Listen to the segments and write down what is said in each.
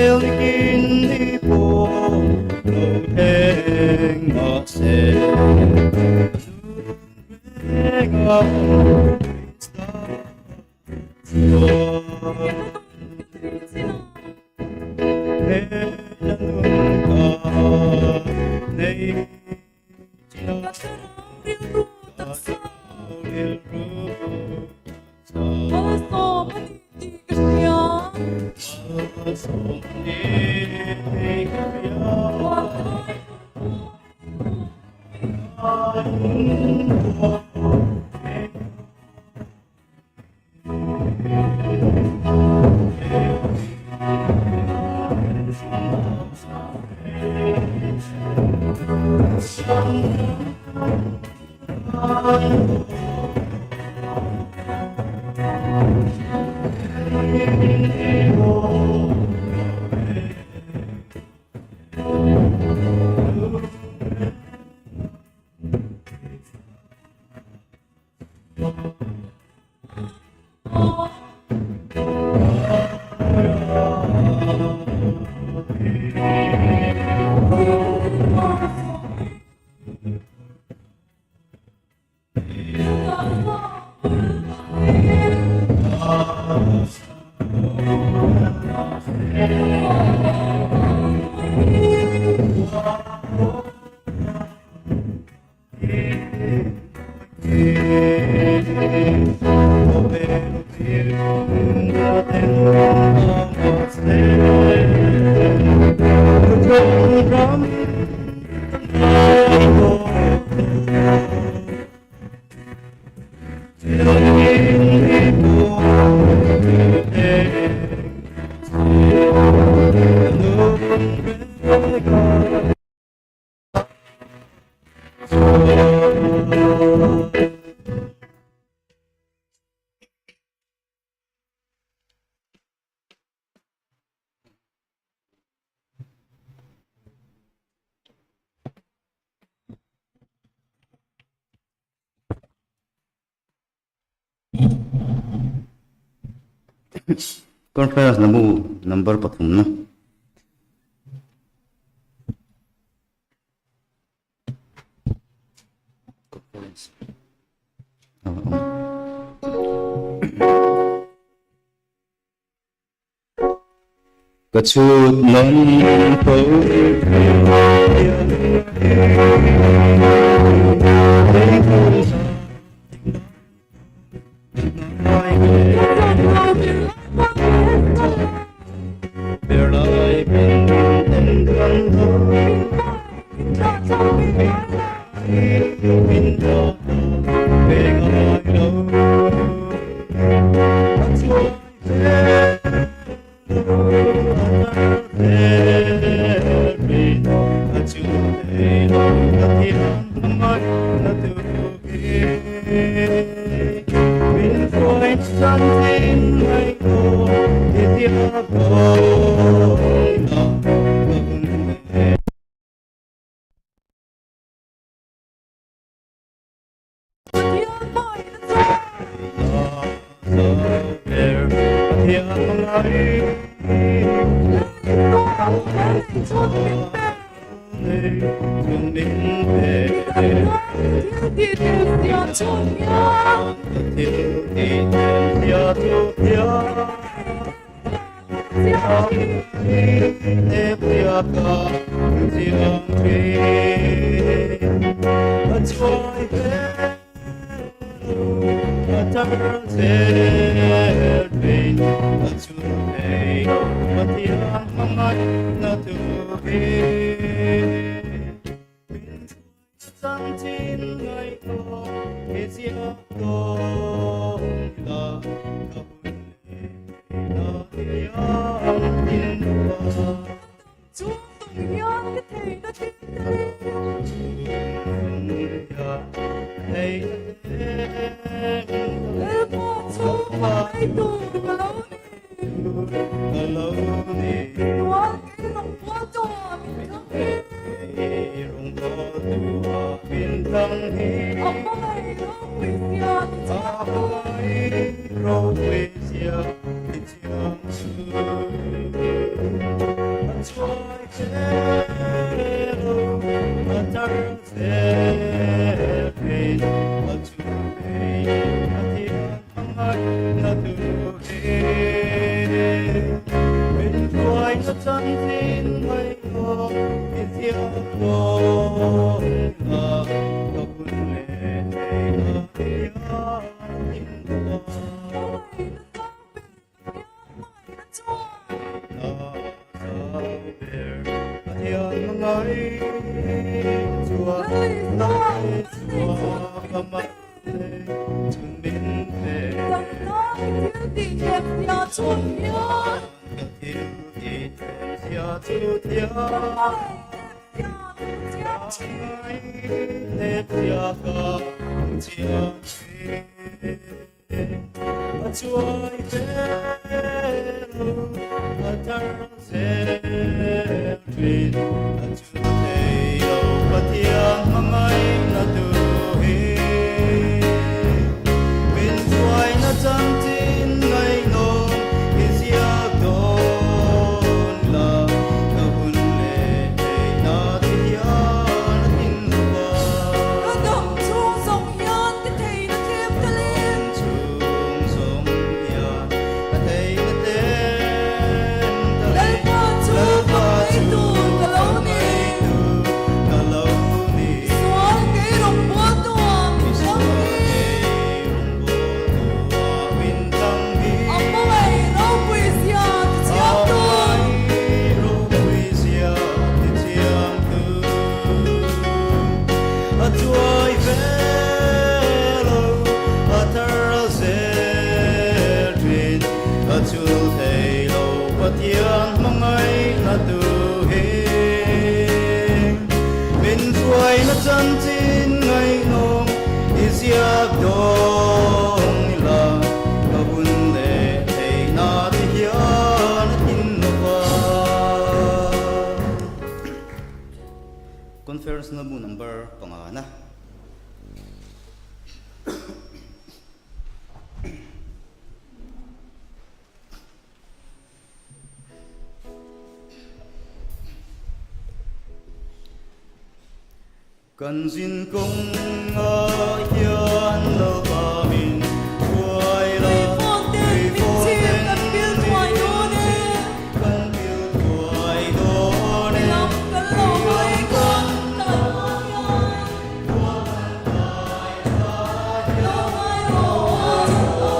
Thilnikin ni pawh lo thleng mahse, Reng a Krista chuan. Hmel a nun ka nei chin a. Ka ram rilru taksa. Rilru taksa. Malsawm a ni tih ka hria. Malsawm a ni tih ka hria. Vantlai hun pawh Vantlai hun pawh. Conference na bu number pathum na. Conference. Ka chhut nawn tho chanchin ngaihnawm i ziak dawn la, ka hun leh theihna te hian in duh a. Hmangaihna sang ber Pathian hmangaihna chuan. Na sang ber Pathian hmangaihna chuan. Lal Isua Lal kan Isua neih ka chhun man min pe. neih chhun min pe. Damna i thil tih tlem zia chhun hian. Ka thil tih tlem zia chhut hian. Ka hmangaih nep zia ka hmu chiang thin. Ka hmangaih nep zia ka hmu chiang thin. A chuai ve lo, a thar zel thin. A chu thei lo Pathian hmangaihna tu hi. Min hruaina chanchin ngaihnawm i ziak dawn la, ka hun leh theihna te hian a tling lo va. Ka dam chhung zawng hian ka theihna tlem ta le. Chhung zawng hian ka theihna tlem ta le. Lalpa chu ka hmai tur ka lo ni. Ka lo ni. Sual kei rawn bual tuah min tlang hi. A hmangaih ropui zia ti chiang tu. A chuai ve lo, a thar a zel thin, a chul thei lo Pathian hmangaihna tu hi. Min hruaina chanchin ngaihnawm i ziak dawn ila, ka hun leh theihna te hian a thin lo va. Conference na bu number pangana. Kan zin kawng ah hian Lalpa min hruai la, Tuifawn ten min chhip kan pil thuai dawn e. Kan pil thuai dawn e. Lam kan lo hawi kan kai hian. Lo ngai rawh a chhung tu.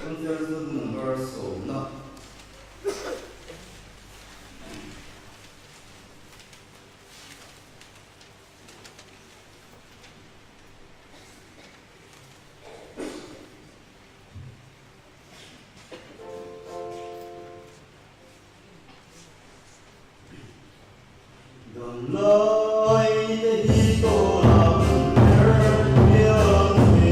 Conference number sawmna. Damlai te hi tawlah ber hian he.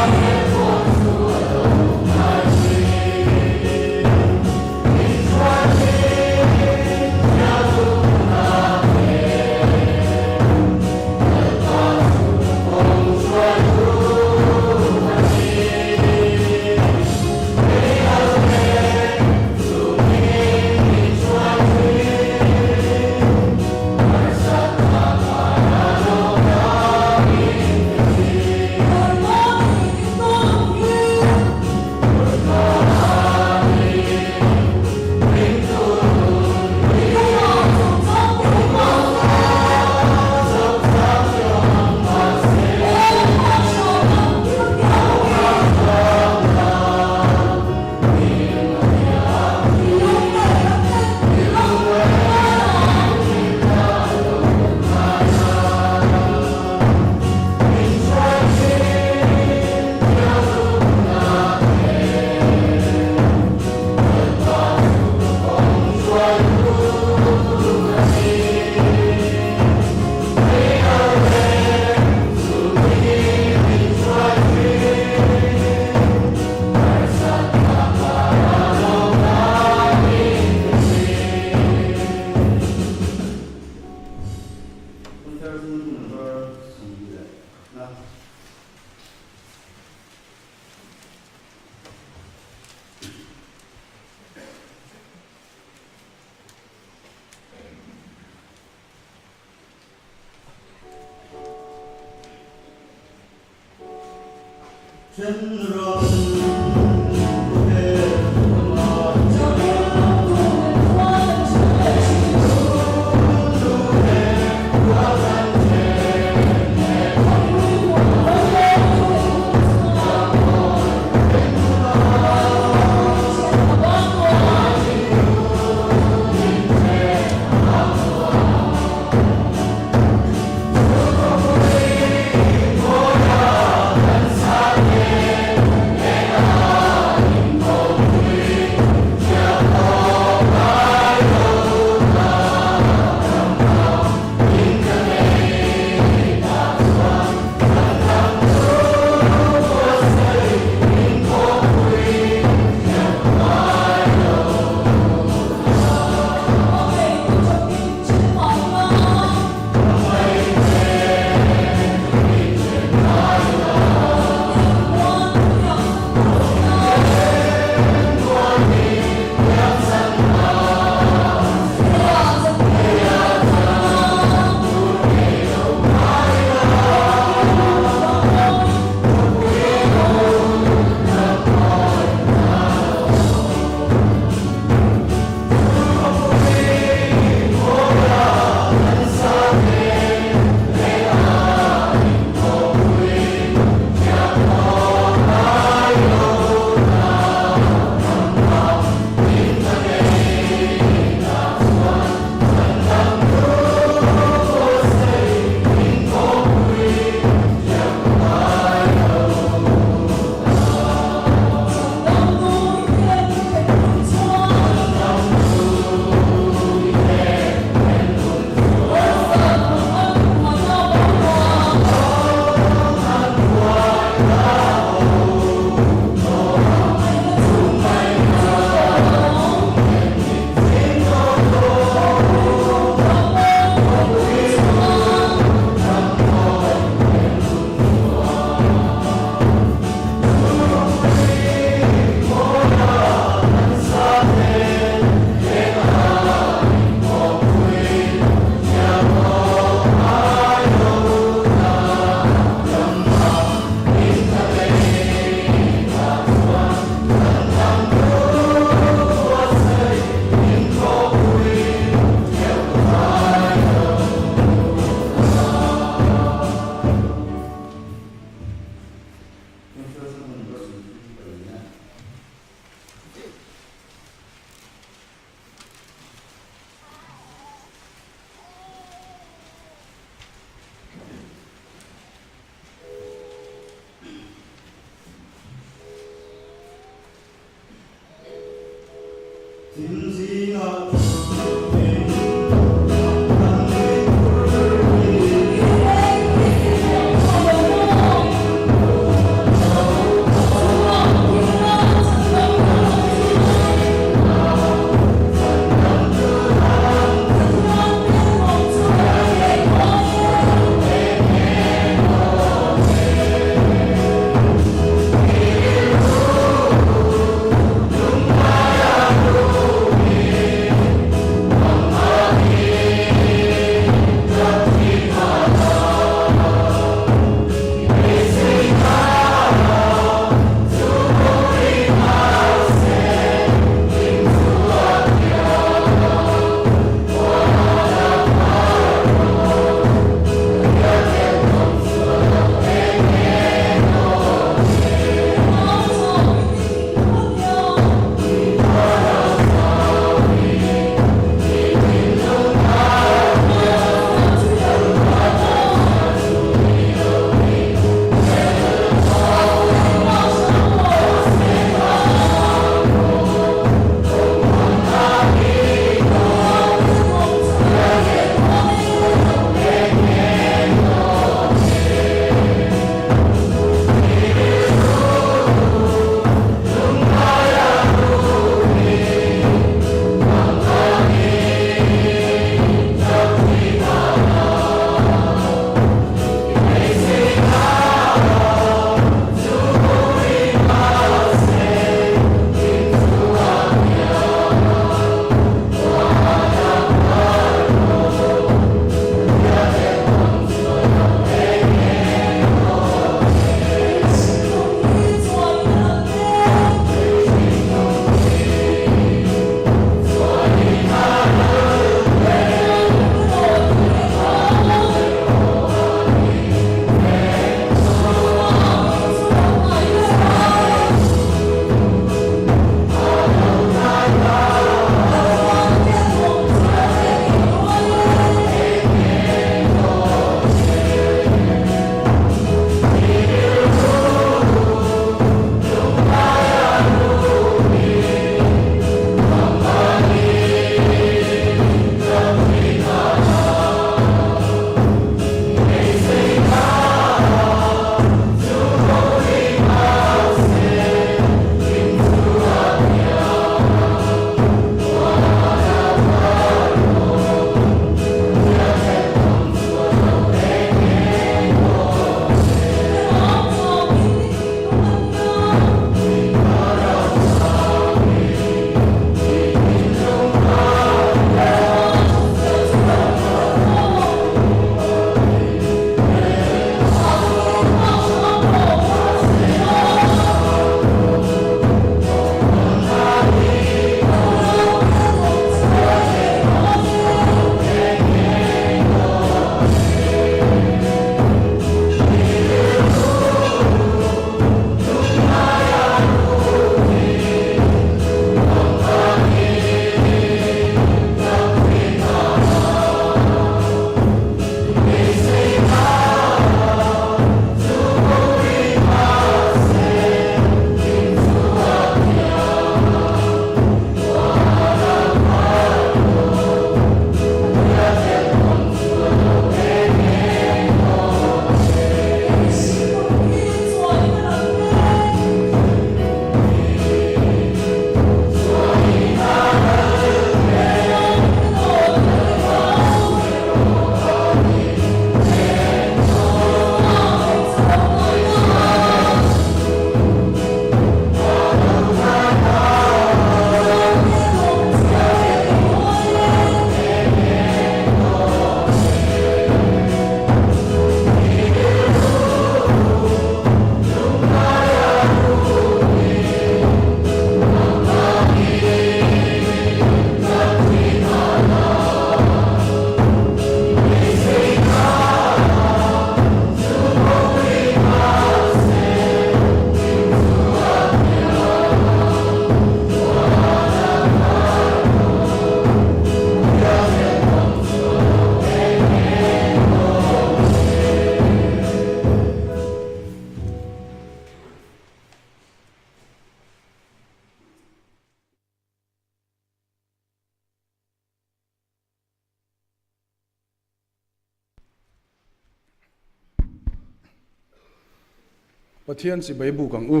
Pathian chibai buk ang u.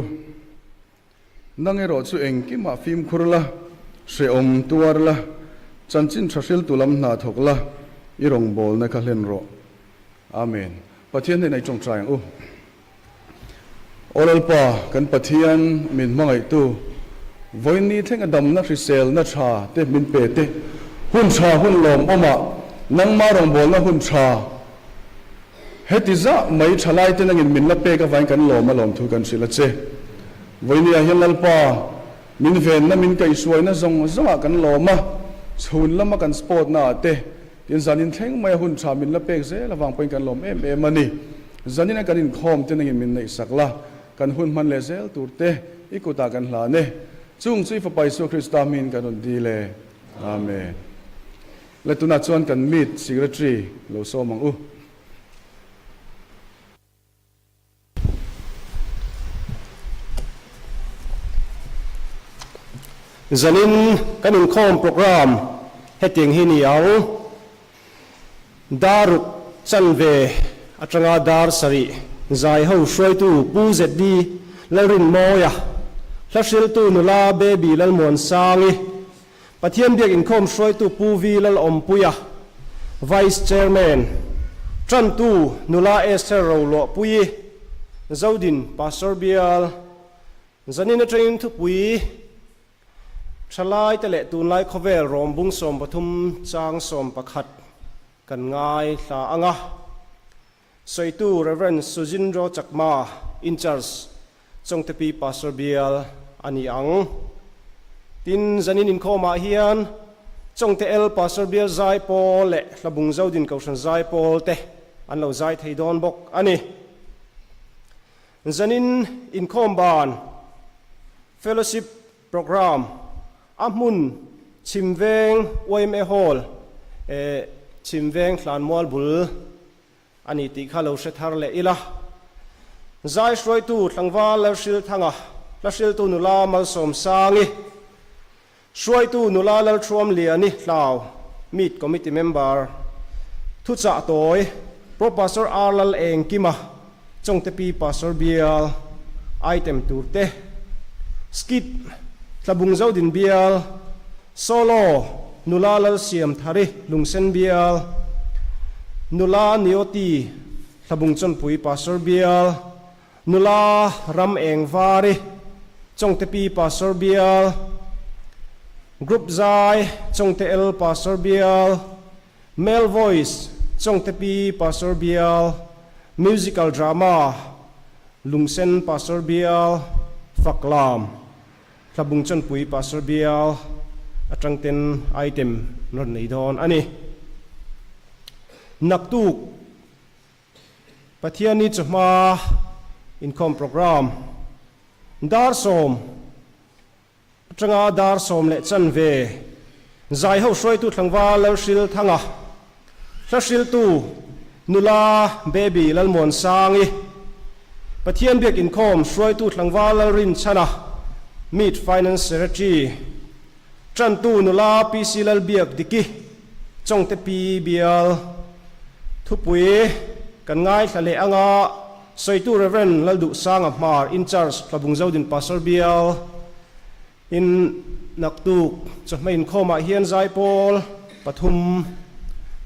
Nang erawh chu engkimah fimkhur la, hrehawm tuar la, chanchin tha hriltu lam hna thawk la, i rawngbawlna kha hlen rawh. Amen. Pathian hnenah i tawngtai ang u. Aw Lalpa, kan Pathian min hmangaihtu, vawiin thlenga damna hriselna tha te min pe te, hun tha hun lawmawmah nangma rawngbawlna hun tha heti zah mai thalai te nangin min la pek avangin kan lawm a lawmthu kan hrilh a che. Vawinia hian Lalpa, min venna min kaihhruaina zawng zawngah kan lawm a, chhun lama kan sport naah te, Tin, zanin thleng maia hun tha min la pek zel avang pawhin kan lawm em em a ni. Zanina kan inkhawm te nangin min neihsak la, kan hun hman leh zel tur te i kutah kan hlan e. Chung chu i Fapa Isua Krista hmingin kan rawn dil e. Amen. Le tunah chuan kan meet Secretary lo sawm ang u. Zanin kan inkhawm programme hetiang hi ni ang, Dar ruk chanve atanga dar sarih zai ho hruaitu Pu ZD Lalrinmawia, hla hriltu nula Baby Lalmuansangi, Pathian biak inkhawm hruaitu Pu V Lalawmpuia, Vice Chairman, Tantu nula Esther Roluahpuii, Zodin Pastor Bial, Zanin atangin thupui Thalaite leh tunlai khawvel rawmbung 13 chang 11 kan ngaithla ang a. Sawitu Rev. Sujindro Chakma, In-Charge, Chawngtepi Pastor Bial a ni ang. Tin, zanin inkhawmah hian Chawngte El Pastor Bial zai pawl leh Hlabung Zodin Kohhran zai pawl te an lo zai thei dawn bawk a ni. Zanin inkhawm ban Fellowship Programme a hmun Chhimveng yma Hall, Chhimveng Hlanmual bul a ni tih kha lo hre thar leh ila. Zai hruaitu tlangval Lalhrilthanga, hla hriltu nula Malsawmsangi, hruaitu nula Lalthuamliani Hlau, Meet Committee Member, thuchah tawi Pro Pastor R Lalengkima, Chawngtepi Pastor Bial, Item turte, Skit, Tlabung Zodin Bial, Solo, Nula Lalsiamthari Lungsen Bial, Nula Nioti Hlabung Chawnpui Pastor Bial, Nula Ram Engvari Chawngtepi Pastor Bial, Group Zai Chawngte El Pastor Bial, Male Voice Chawngtepi Pastor Bial, Musical Drama Lungsen Pastor Bial, Faklam. Hlabung Chawnpui Pastor Bial atang ten item rawn nei dawn a ni. Naktuk Pathianni chawhma inkhawm programme dar 10 atanga dar 10 leh chanve zaiho hruaitu tlangval Lalhrilthanga, Hlahriltu nula Baby Lalmuansangi, Pathian biak inkhawm hruaitu tlangval Lalrinchhana, Meet Finance Secretary, Tantu nula PC Lalbiak Diki, Chawngte Pi Bial, Thupui kan ngaithla leh anga sawitu Rev. Lalduhsanga Hmar, In-Charge, Hlabung Zodin Pastor Bial, In naktuk chawhma inkhawmah hian zaipawl pathum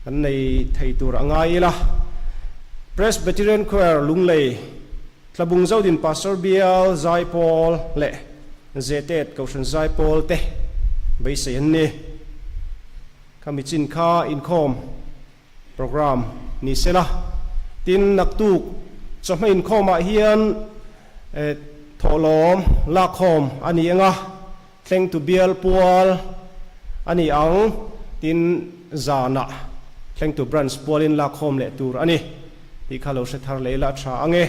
kan nei thei tur a ngai ila. Presbyterian Choir Lunglei, Tlabung Zodin Pastor Bial zaipawl leh Zetet Kohhran zaipawl te beisei an ni. Khami chin kha inkhawm Programme ni sela. Tin, naktuk chawhma inkhawmah hian thawhlawm lakkhawm a ni eng a, thlengtu bial pual a ni ang. Tin, zanah thlengtu branch pualin lakkhawm leh tur a ni tih kha lo hre thar leh ila a tha ang e.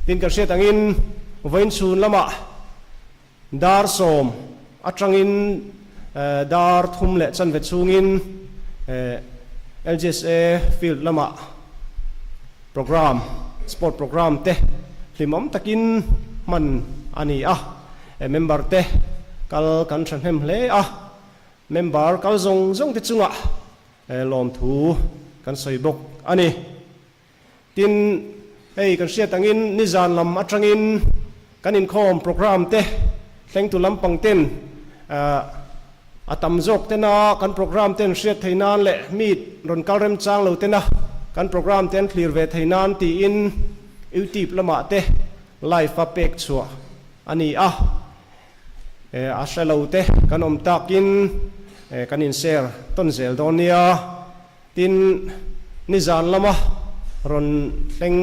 Tin, kan hriat angin vawiin chhun lamah Dar 10 atangin dar 3 leh chanve chhungin LGSA field lamah programme, sport programme te hlimawm takin hman a ni a. Member te kal kan thahnem hle a, member kal zawng zawng te chungah lawmthu kan sawi bawk a ni. Tin, Hei kan hriat angin nizan lam atangin kan inkhawm programme te thlengtu lampang ten a tam zawk tena kan programme ten hriat thei nan leh mi rawn kal remchang lo tena kan programme te an thlir ve thei nan tiin YouTube lamah te live a pek chhuah a ni a. A hre lo te kan awm takin kan in share tawn zel dawn nia. Tin, nizan lama rawn thleng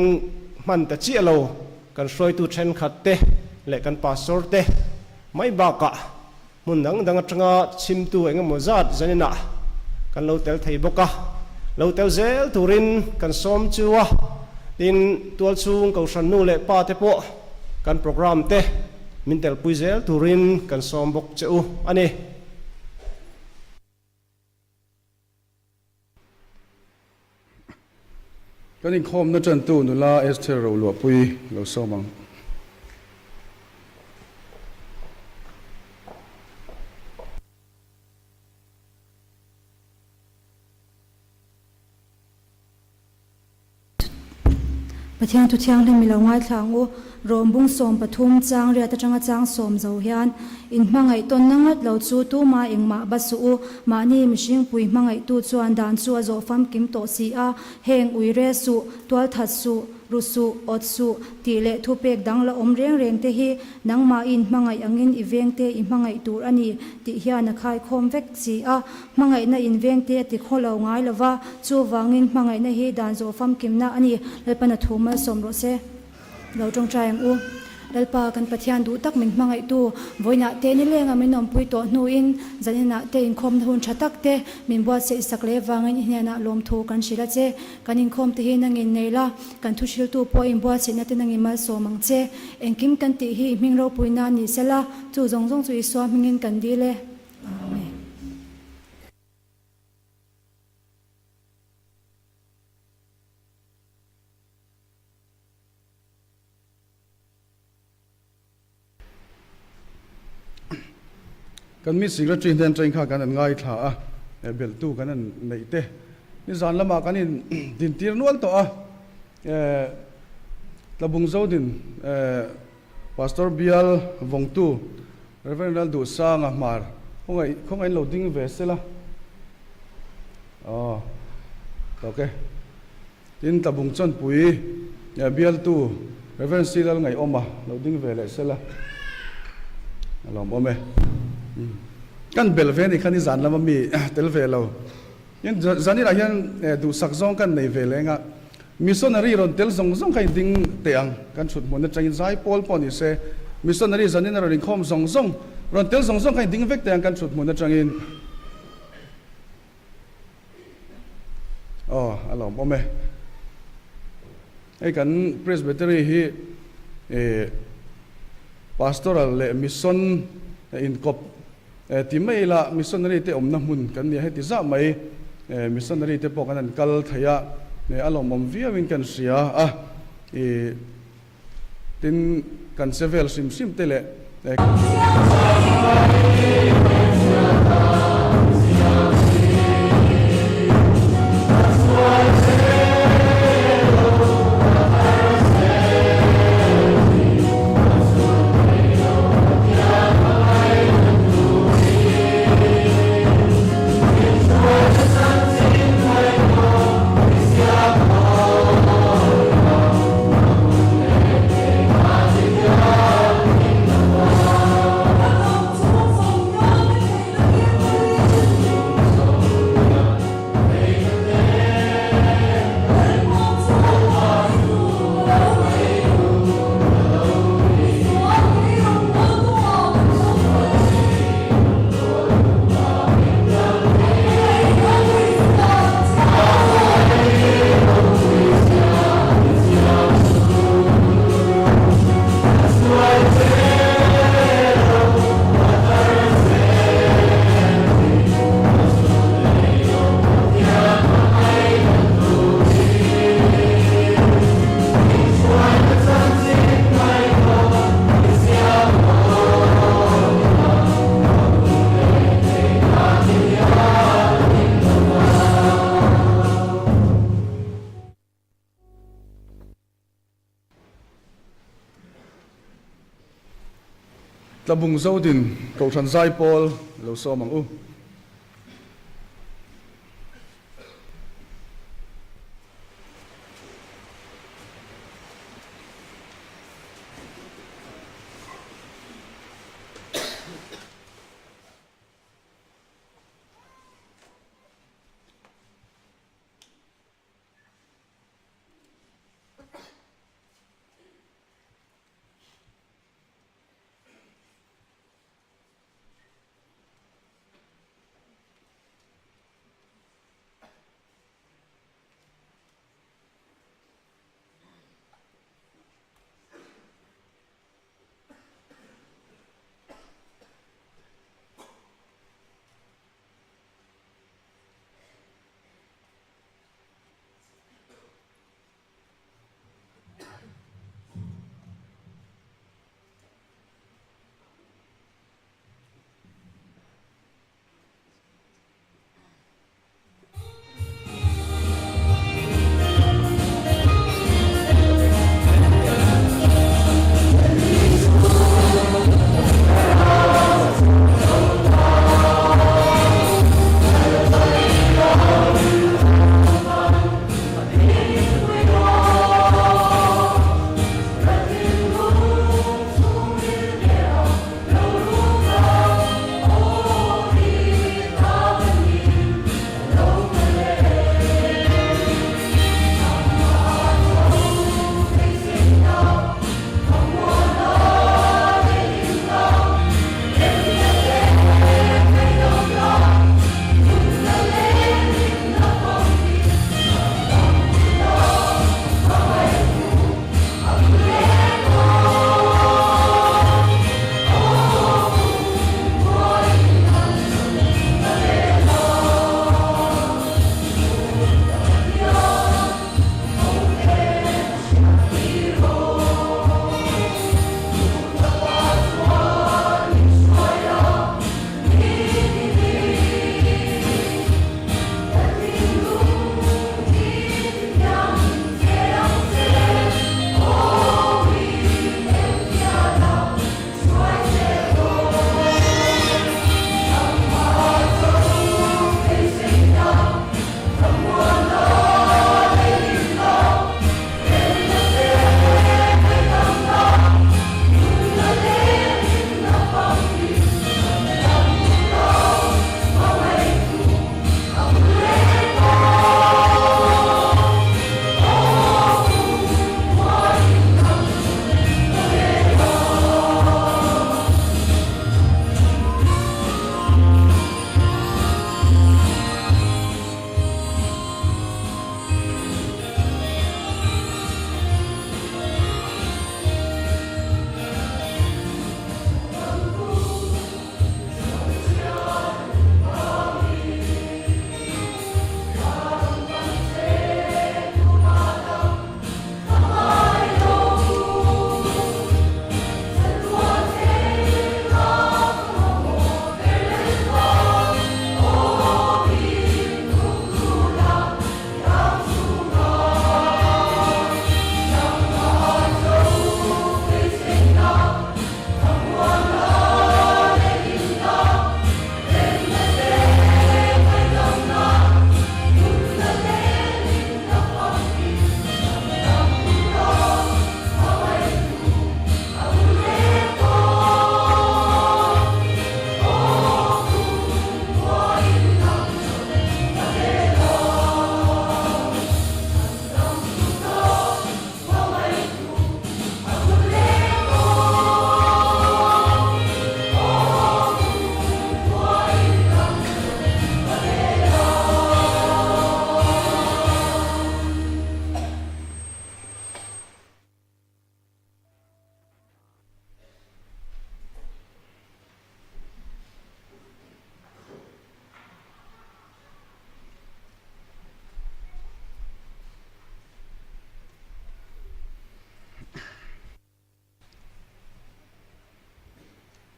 hman ta chiah lo kan hruaitu thenkhat te leh kan pastor te mai bakah hmun dang dang atanga chhimtu eng emaw zat zaninah kan lo tel thei bawk a, lo tel zel turin kan sawm chu a. Tin, tualchhung kohhran nu leh pa te pawh kan programme te min telpui zel turin kan sawm bawk che u a ni. Kan inkhawmna tantu nula Esther Roluahpui lo sawm ang. Pathian thu thianghlim i lo ngaithla ang u. Rawm bung 13 chang riat atanga chang sawm zo hian in hmangaih tawnna ngat lo chu tuma engmah ba suh u. Mahni mihringpui hmangaihtu chuan dan chu a zawh famkim tawh si a, heng ui re suh, tual that suh, ru suh, awt suh tih leh thupek dang la awm reng reng te hi nangmahin hmangaih angin i vengte i hmangaih tur a ni tih hian a khaikhawm vek si a. Hmangaihna invengte a ti khaw lo ngai lo va, chuvangin hmangaihna hi dan zawh famkimna a ni. Lalpan a thu malsawm rawh se. Lo tawngtai ang u. Lalpa, kan Pathian duh tak min hmangaihtu, vawiinah te nilenga min awmpui tawh hnuin, zaninah te inkhawmna hun tha tak te min buatsaih sak leh vangin i hnenah lawmthu kan hrilh a che. Kan inkhawm te hi nangin nei la, kan thuhriltu pawh inbuatsaihna te nangin malsawm ang che. Engkim kan tih hi i hming ropuina ni sela, chu zawng zawng chu Isua hmingin kan dil e. Amen. Kan mi secretary hnen atangin kha kan han ngaithla a, belhtu kan han neih te nizan lamah kan in dintir nual tawh a, Tlabung Zodin Pastor Bial Vawngtu Rev. Lalduhsanga Hmar khawngaih khawngaih in lo ding ve sela aw tawk e. Tin Tlabung Chawnpui Bialtu Rev. C Lalngaihawma lo ding ve leh sela a lawmawm e. Kan bel ve ni kha ni zan lama mi tel ve lo. Tin zaninah hian duhsak zawng kan nei ve leng a. Missionary rawn tel zawng zawng kha in ding teh ang, kan chhut hmun atangin zai pawl pawh ni se, missionary zanin a rawn inkhawm zawng zawng rawn tel zawng zawng kha in ding vek teh ang kan chhut hmun atangin. Aw, a lawmawm e. Hei kan Presbytery hi eh Pastoral leh Mission inkawp Ti mai ila missionary te awmna hmun kan nia heti zah mai missionary te pawh kan han kal thei a, a lawmawm viauin kan hria a, i tin kan che vel hrim hrim te leh. Tlabung Zodin Kohhran Zaipawl lo sawm ang u.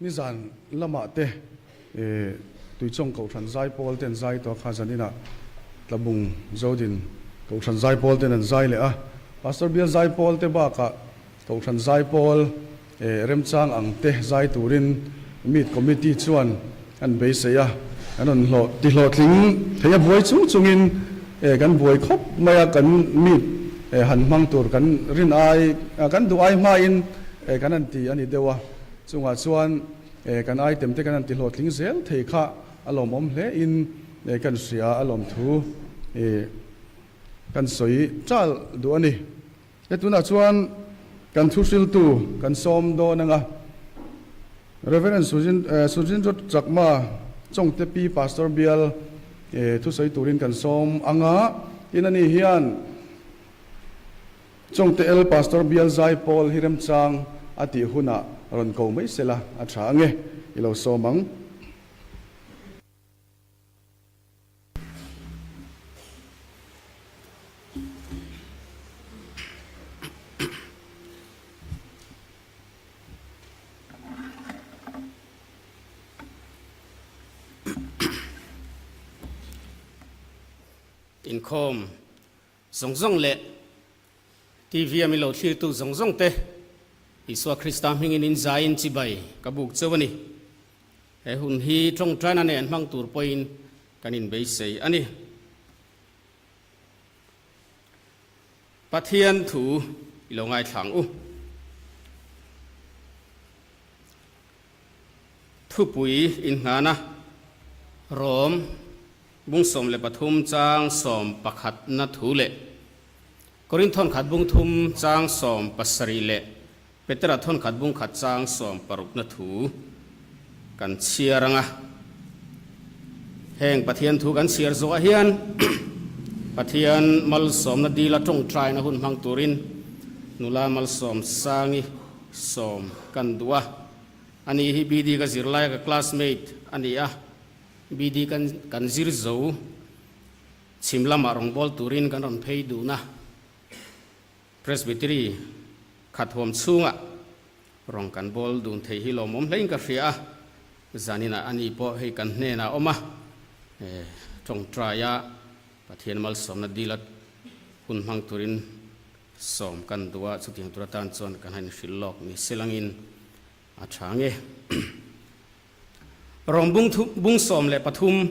Nizan lamah te Tuichawng Kohhran Zaipawl ten zai tawh kha zaninah Tlabung Zodin Kohhran Zaipawl ten an zai leh a. Pastor Bial Zaipawl te bakah Kohhran Zaipawl. Remchang ang te zai turin Meet Committee chuan an beisei a, an rawn hlawh ti hlawhtling thei a buai chung chungin kan buai khawp mai a, kan meet han hmang tur kan rin ai kan duh ai hmain kan han ti a ni deuh a, chungah chuan kan item te kan han ti hlawhtling zel thei kha a lawmawm hle in kan hria a lawmthu kan sawi chal duh a ni. He tunah chuan kan thuhriltu kan sawm dawn anga Rev. Sujindra Chakma Chawngte Pi Pastor Bial thusawi turin kan sawm anga tin ani hian Chawngte L Pastor Bial Zaipawl hi remchang a tih hunah rawn ko mai sela a tha ange i lo sawm ang. Inkhawm zawng zawng leh TV a min lo thlirtu zawng zawng te Isua Krista hmingin in zaiin chibai ka buk cheu a ni. He hun hi tawngtaina nen hmang tur pawhin kan inbeisei a ni. Pathian thu i lo ngaithla ang u. Thupui inhnana Rom bung 13 chang 11 na thu leh Korinth thawnkhat bung thum chang 70 leh Petera thawnkhat bung khat chang 60 na thu kan chhiar ang a. Heng Pathian thu kan chhiar zawhah hian Pathian malsawmna dila tawngtaina hun hmang turin nula malsawm sangi sawm kan duh a. Ani hi BD ka zirlaia ka classmate a ni a, BD kan kan zir zo chhim lamah rawngbâwl turin kan rawn phei dun a. Presbytery khat huam chhungah rawng kan bawl dun thei hi lawmawm hlein ka hria a, zaninah ani pawh hei kan hnenah a awm a, tawngtaia Pathian malsawmna dila hun hmang turin sawm kan duh a, chutiang tur atan chuan kan han inhrilh lawk ni silangin a tha nge. Rawng bung 13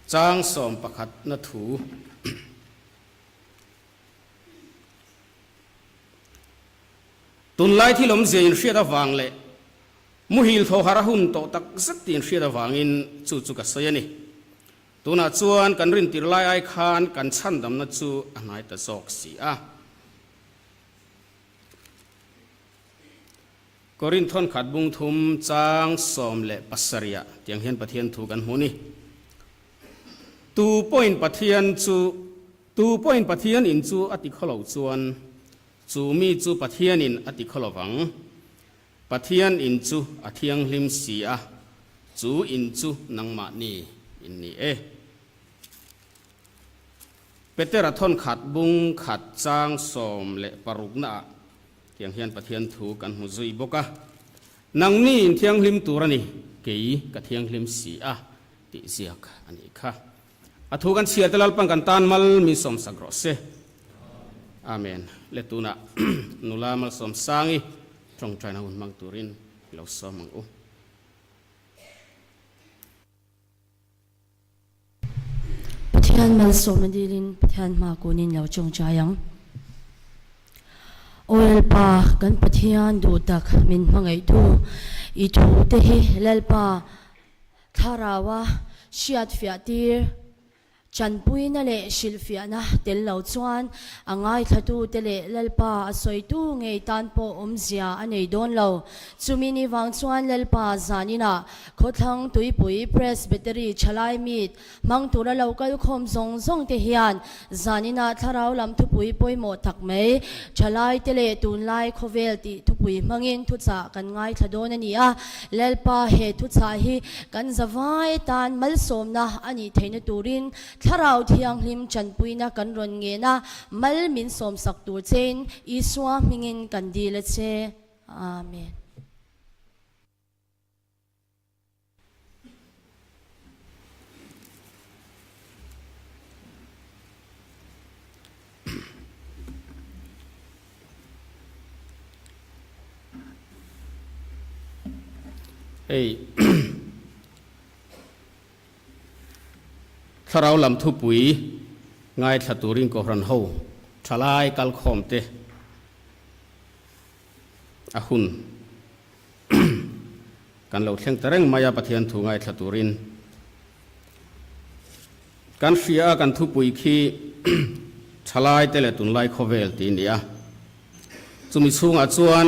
chang 11 na thu. Tunlai thil awmzia inhriat avang leh muhil thaw har a hun tawh tak zet tih inhriat avangin chu chu ka sawi a ni. Tunah chuan kan rintir lai ai khan kan chhandamna chu a hnai ta zawk si a. Korinth thawnkhat bung thum chang 17 ah tiang hian Pathian thu kan hmu ni. Tu pawhin Pathian chu Tu pawhin Pathian in chu a ti khaw lo chuan chu mi chu Pathianin a ti khaw lo vang. Pathian in chu a thianghlim si a, chu in chu nangmahni in ni e. Petera thawnkhat bung khat chang 16 naah tiang hian Pathian thu kan hmu zui bawk a, Nangni in thianghlim tur a ni, kei ka thianghlim si a, tih ziak a nih kha. A thu kan chhiar te Lalpan kan tan mal min sawmsak rawh se. Amen. Le tunah nula malsawm sangi tawngtaina hun hmang turin i lo sawm ang u. Pathian malsawmna dilin Pathian hma kunin lo tawngtai ang. Aw Lalpa, kan Pathian duh tak min hmangaihtu i thu te hi Lalpa Thlaraua hriatfiah tir, chanpuina leh hrilhfiahna tel lo chuan a ngaithlatute leh Lalpa a sawitu ngei tan pawh awmzia a nei dawn lo. Chumi ni vang chuan Lalpa zaninah Khawthlang Tuipui Presbytery Thalai Meet hmang tura lo kal khawm zawng zawng te hian zaninah thlarau lam thupui pawimawh tak mai Thalaite leh tunlai khawvel tih thupui hmangin thuchah kan ngaithla dawn a ni a. Lalpa he thuchah hi kan zavai tan malsawmna a nih theihna turin Thlarau Thianghlim tanpuina kan rawn ngen a, mal min sawmsak tur chein Isua hmingin kan dil a che. Amen. Hei thlarau lam thupui ngaithla turin Kohhran ho thalai kalkhawm te a hun kan lo thleng ta reng mai a Pathian thu ngaithla turin kan hria a kan thupui khi thalai te leh tunlai khawvel tih a ni a. Chumi chhungah chuan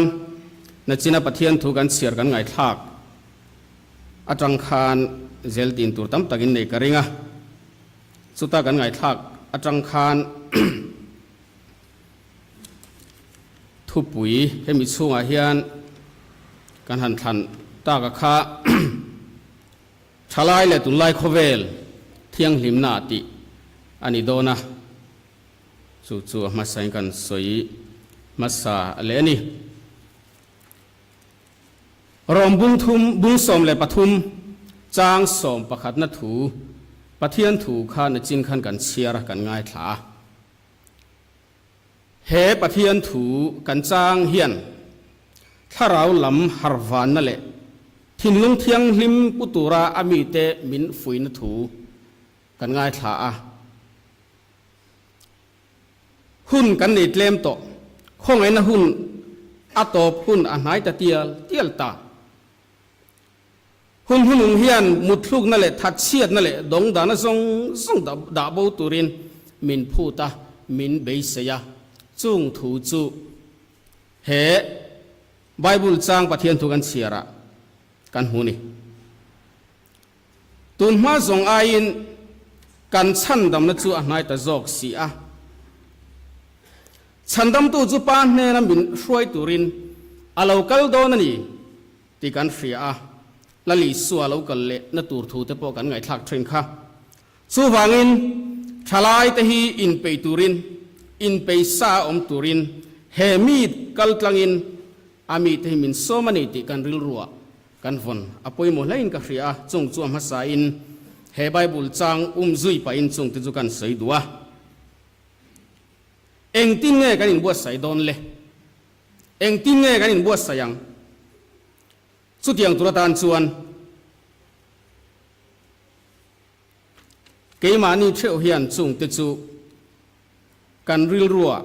nachina Pathian thu kan chhiar kan ngaithlak atang khan zel tin tur tam takin nei ka ring a, chuta kan ngaithlak atang khan thupui hemi chhungah hian kan han thlan tak a kha thalai leh tunlai khawvel thianghlimna tih a ni dawn a. Chu chu a hmasain kan sawi hmasa leh a ni. Rom bung thum, bung 13, chang sawm pakhatna thu, Pathian thu kha nachin khan kan chhiar a, kan ngaithla a. He Pathian thu kan chang hian thlarau lam harvanna leh thinlung thianghlim pu tura a mite min fuihna thu kan ngaithla a. Hun kan nei tlem tawh. Khawngaihna hun a tawp hun a hnai ta tial tial ta. Hun hunung hian mutthlukna leh thatchhiatna leh dawngdana zawng zawng dah bo turin min phut a, min beisei a. Chung thu chu he Bible chang Pathian thu kan chhiarah kan hmu ni. Tun hma zawng aiin kan chhandamna chu a hnai ta zawk si a. Chhandamtu chu Pa hnena min hruai turin a lo kal dawn a ni tih kan hria a, Lal Isua lo kal leh na tur thu te pawh kan ngaihthlak thin kha. Chuvangin thalaite hi inpeih turin, inpeisa awm turin he mi kal tlangin a mite hi min sawm a ni tih kan rilruah Kan vawn a pawimawh hlein ka hria a, chung chu a hmasain he Bible chang um zui pahin chung te chu kan sawi duh a. Engtin nge kan inbuatsaih dawn le? Engtin nge kan inbuatsaih ang? Chutiang tur atan chuan keimahni theuh hian chung te chu kan rilruah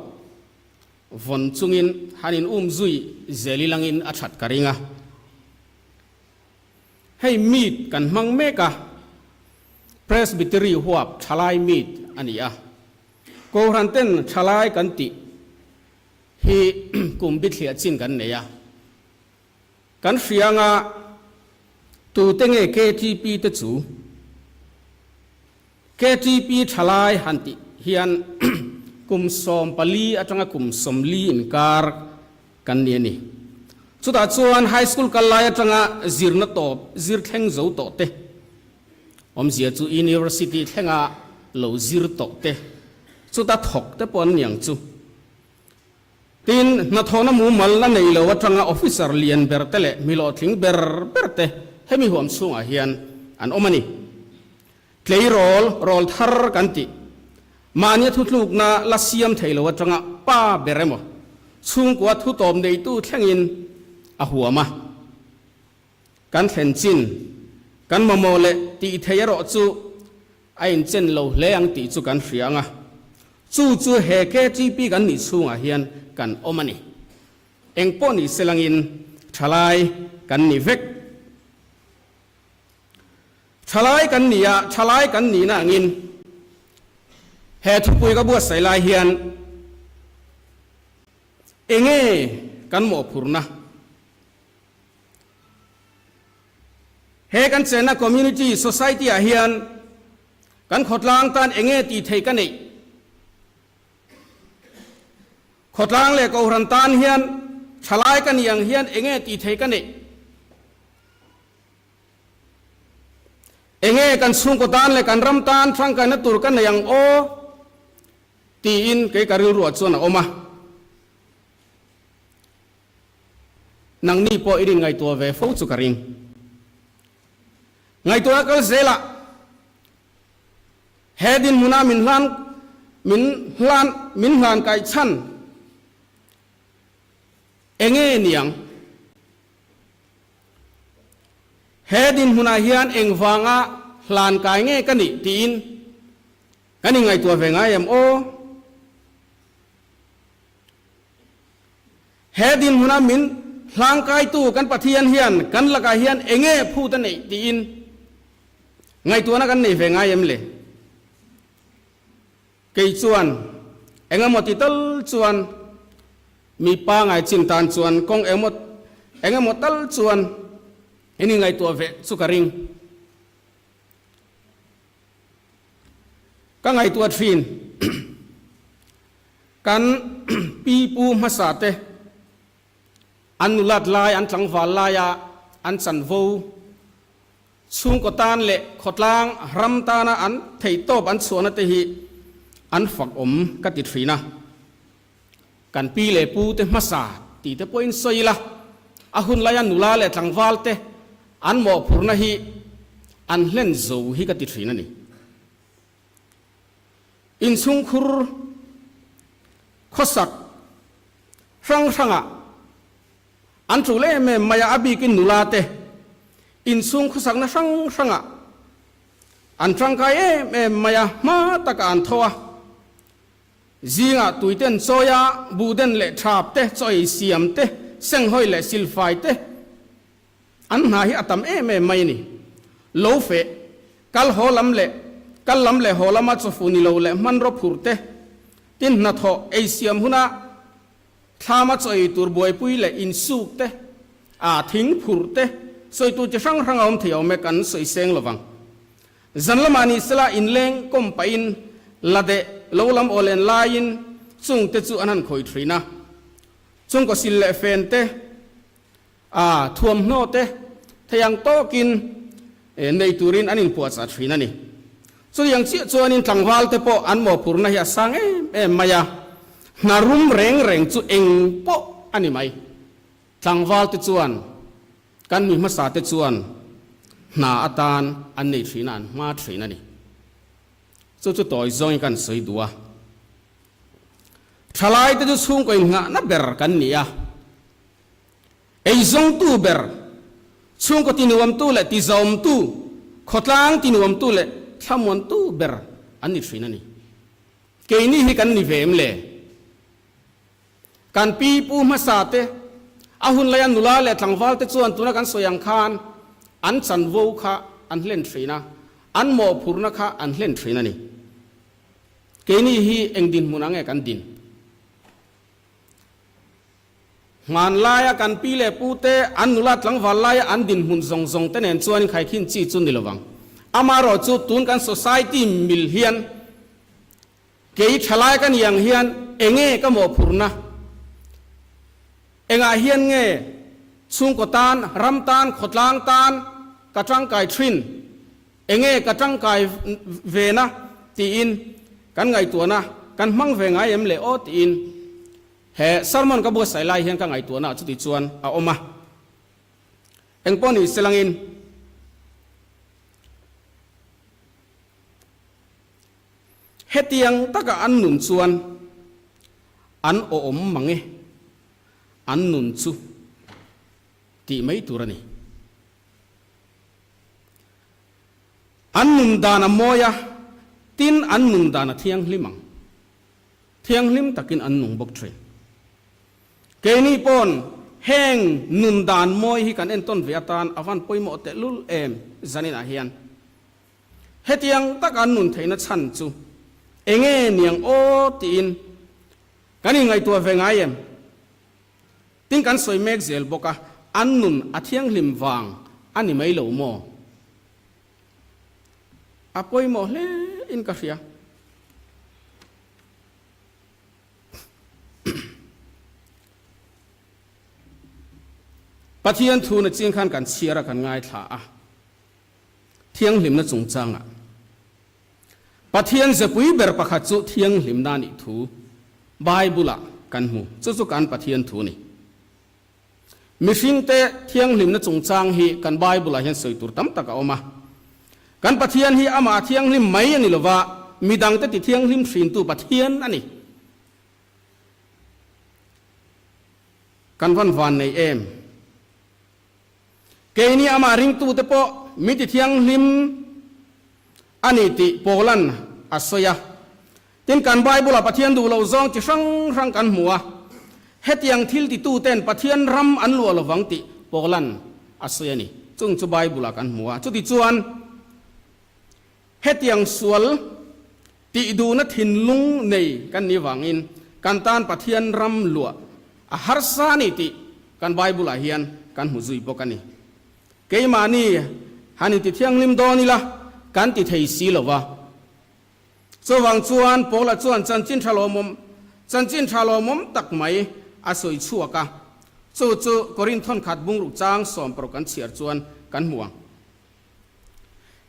Vawn chungin han in um zui zel ilangin a that ka ring a. Hei meet kan hmang mek a, Presbytery huap thalai meet a ni a. Kohhran ten thalai kan tih hi kum bithliah chin kan nei a. Kan hria anga tute nge KTP te chu? KTP thalai han tih hian kum 14 atanga kum 40 inkar kan ni a ni. Chutah chuan high school kal lai atanga zirna tawp zir thleng zo tawh te, awmzia chu university thlenga lo zir tawh te, chuta thawk te pawh an ni ang chu. Tin, hnathawhna mumal la nei lo atanga officer lian ber te leh hmihlawhtling ber ber te hemi huam chhungah hian an awm a ni. Tleirawl, rawl thar kan tih. Mahnia thutlukna la siam thei lo atanga pa ber emaw, chhungkua thutawp neitu thlengin a huam a. Kan thlen chin, kan mamawh leh tih thei erawh chu a inchen lo hle ang tih chu kan hria ang a. Chu chu he KTP kan nih chhungah hian kan awm a ni. Engpawh ni selangin thalai kan ni vek. Thalai kan ni a, thalai kan nihna angin he thupui ka buatsaih lai hian enge kan mawhphurhna? He kan chenna community, society ah hian kan khawtlang tan enge tih theih ka neih? Khawtlang leh Kohhran tan hian thalai ka nih ang hian enge tih theih ka neih? Enge kan chhungkaw tan leh kan ram tan tangkaina tur ka nei ang aw? tiin kei ka rilruah chuan a awm a. Nangni pawh i rin ngaihtuah ve fo chu ka ring. Ngaihtuahna kal zelah he dinhmuna min hlan min hlan min hlan kaih chhan enge niang? He dinhmunah hian engvanga hlan kai nge ka nih tiin kan inngaihtuah ve ngai em aw? He dinhmuna min hlangkaitu kan Pathian hian kan lakah hian enge phut a neih tiin ngaihtuahna kan nei ve ngai em le? Kei chuan engemaw ti tal chuan mi pangai chin tan chuan kawng engemaw engemaw tal chuan in inngaihtuah ve chu ka ring. Ka ngaihtuah thin. Kan pi pu hmasa te an nulat lai an tlangval laia an chanvo chhungkaw tan leh khawtlang ram tana an theihtawp an chhuahna te hi an fak awm ka ti thin a. Kan pi leh pu te hmasa tih te pawhin sawi ila, a hun laia nula leh tlangval te an mawhphurhna hi an hlen zo hi ka ti thin a ni. Inchhungkhur khawsak hrang hrangah an tul em em mai a, a bikin nula te inchhung khawsakna hrang hrangah an tangkai em em mai a, hma takah an tho a, zingah tuiten chawi a, buhden leh thap te, chaw ei siam te, senghawi leh silfai te, An hna hi a tam em em mai a ni. Lo feh, kal haw lam leh kal lam leh haw lama chawfu ni lo leh hmanraw phur te, tin hnathawh ei siam huna thlama chaw ei tur buaipui leh insuk te, a thing phur te, sawitu chi hrang hrang a awm thei awm e kan sawi seng lo vang. Zan lamah ni sela inleng kawm pahin la deh lo lam aw len laiin chung te chu an han khawi thin a. Chungkaw sil leh fen te, A thuamhnaw te thei ang tawkin nei turin an inpuahchah thin a ni. Chutiang chiah chuanin tlangval te pawh an mawhphurhna hi a sang em em mai a, hna rum reng reng chu eng pawh a ni mai. Tlangval te chuan kan mi hmasa te chuan hna atan an nei thin a, an hma thin a ni. Chu chu tawi zawngin kan sawi duh a. Thalai te chu chhungkaw inngahna ber kan ni a. Eizawngtu ber, chhungkaw tinuamtu leh tizawmtu, khawtlang tinuamtu leh thlamuantu ber an ni thin a ni. Keini hi kan ni ve em le? Kan pi pu hmasa te, a hun laia nula leh tlangval te chuan tuna kan sawi ang khan an chanvo kha an hlen thin a, an mawhphurhna kha an hlen thin a ni. Keini hi eng dinhmun ang nge kan din? Hmanlaia kan pi leh pu te, an nula tlangval laia an dinhmun zawng zawng te nen chuan inkhaikhin chi chu ni lovang. Amaherawh chu tun kan society mil hian kei thalai ka ni ang hian enge ka mawhphurhna? Engah hian nge chhungkaw tan, ram tan, khawtlang tan ka tangkai thin? Enge ka tangkai vena tiin kan ngaihtuahna kan hmang ve ngai em le aw tiin he sermon ka buatsaih lai hian ka ngaihtuahna ah chuti chuan a awm a. Engpawh ni selangin hetiang taka an nun chuan an awm mang e, an nun chu tih mai tur a ni. An nun dan a mawi a, tin an nun dan a thianghlim ang. Thianghlim takin an nung bawk thin. Keini pawn heng nun dan mawi hi kan entawn ve atan a van pawimawh tehlul em zaninah hian. Hetiang taka an nun theihna chhan chu enge niang aw tiin kan inngaihtuah ve ngai em? Tin kan sawi mek zel bawk a, an nun a thianghlim vang a ni mai lo maw? A pawimawh hle in ka hria. Pathian thu na ching khan kan chhiar a kan ngaithla a, thianghlimna chungchangah Pathian zepui ber pakhat chu thianghlimna nih thu Bible-ah kan hmu. Chu chu kan Pathian thu a ni. Mihringte thianghlimna chungchang hi kan Bible-ah hian sawi tur tam tak a awm a. Kan Pathian hi amah thianghlim mai a ni lova, midangte ti thianghlim hrintu Pathian a ni. Kan van van nei em? Keini amah ringtute pawh min ti thianghlim a ni tih Paula'n a sawi a. Tin, kan Bible-ah Pathian duh loh zawng chi hrang hrang kan hmu a. Hetiang thil titute'n Pathian ram an luah lovang tih Paula'n a sawi a ni. Chung chu Bible-ah kan hmu a. Chutichuan, hetiang sual tih duhna thinlung nei kan nih vangin kan tan Pathian ram luah a harsa a ni tih kan Bible-ah hian kan hmu zui bawk a ni. Keimahni han intithianghlim dawn ila kan ti thei si lo va. Chuvang chuan Paula chuan chanchin tha lawmawm chanchin tha lawmawm tak mai a sawi chhuak a, chu chu Korinth thawnkhat bungruk chang sawmparuk kan chhiar chuan kan hmu ang.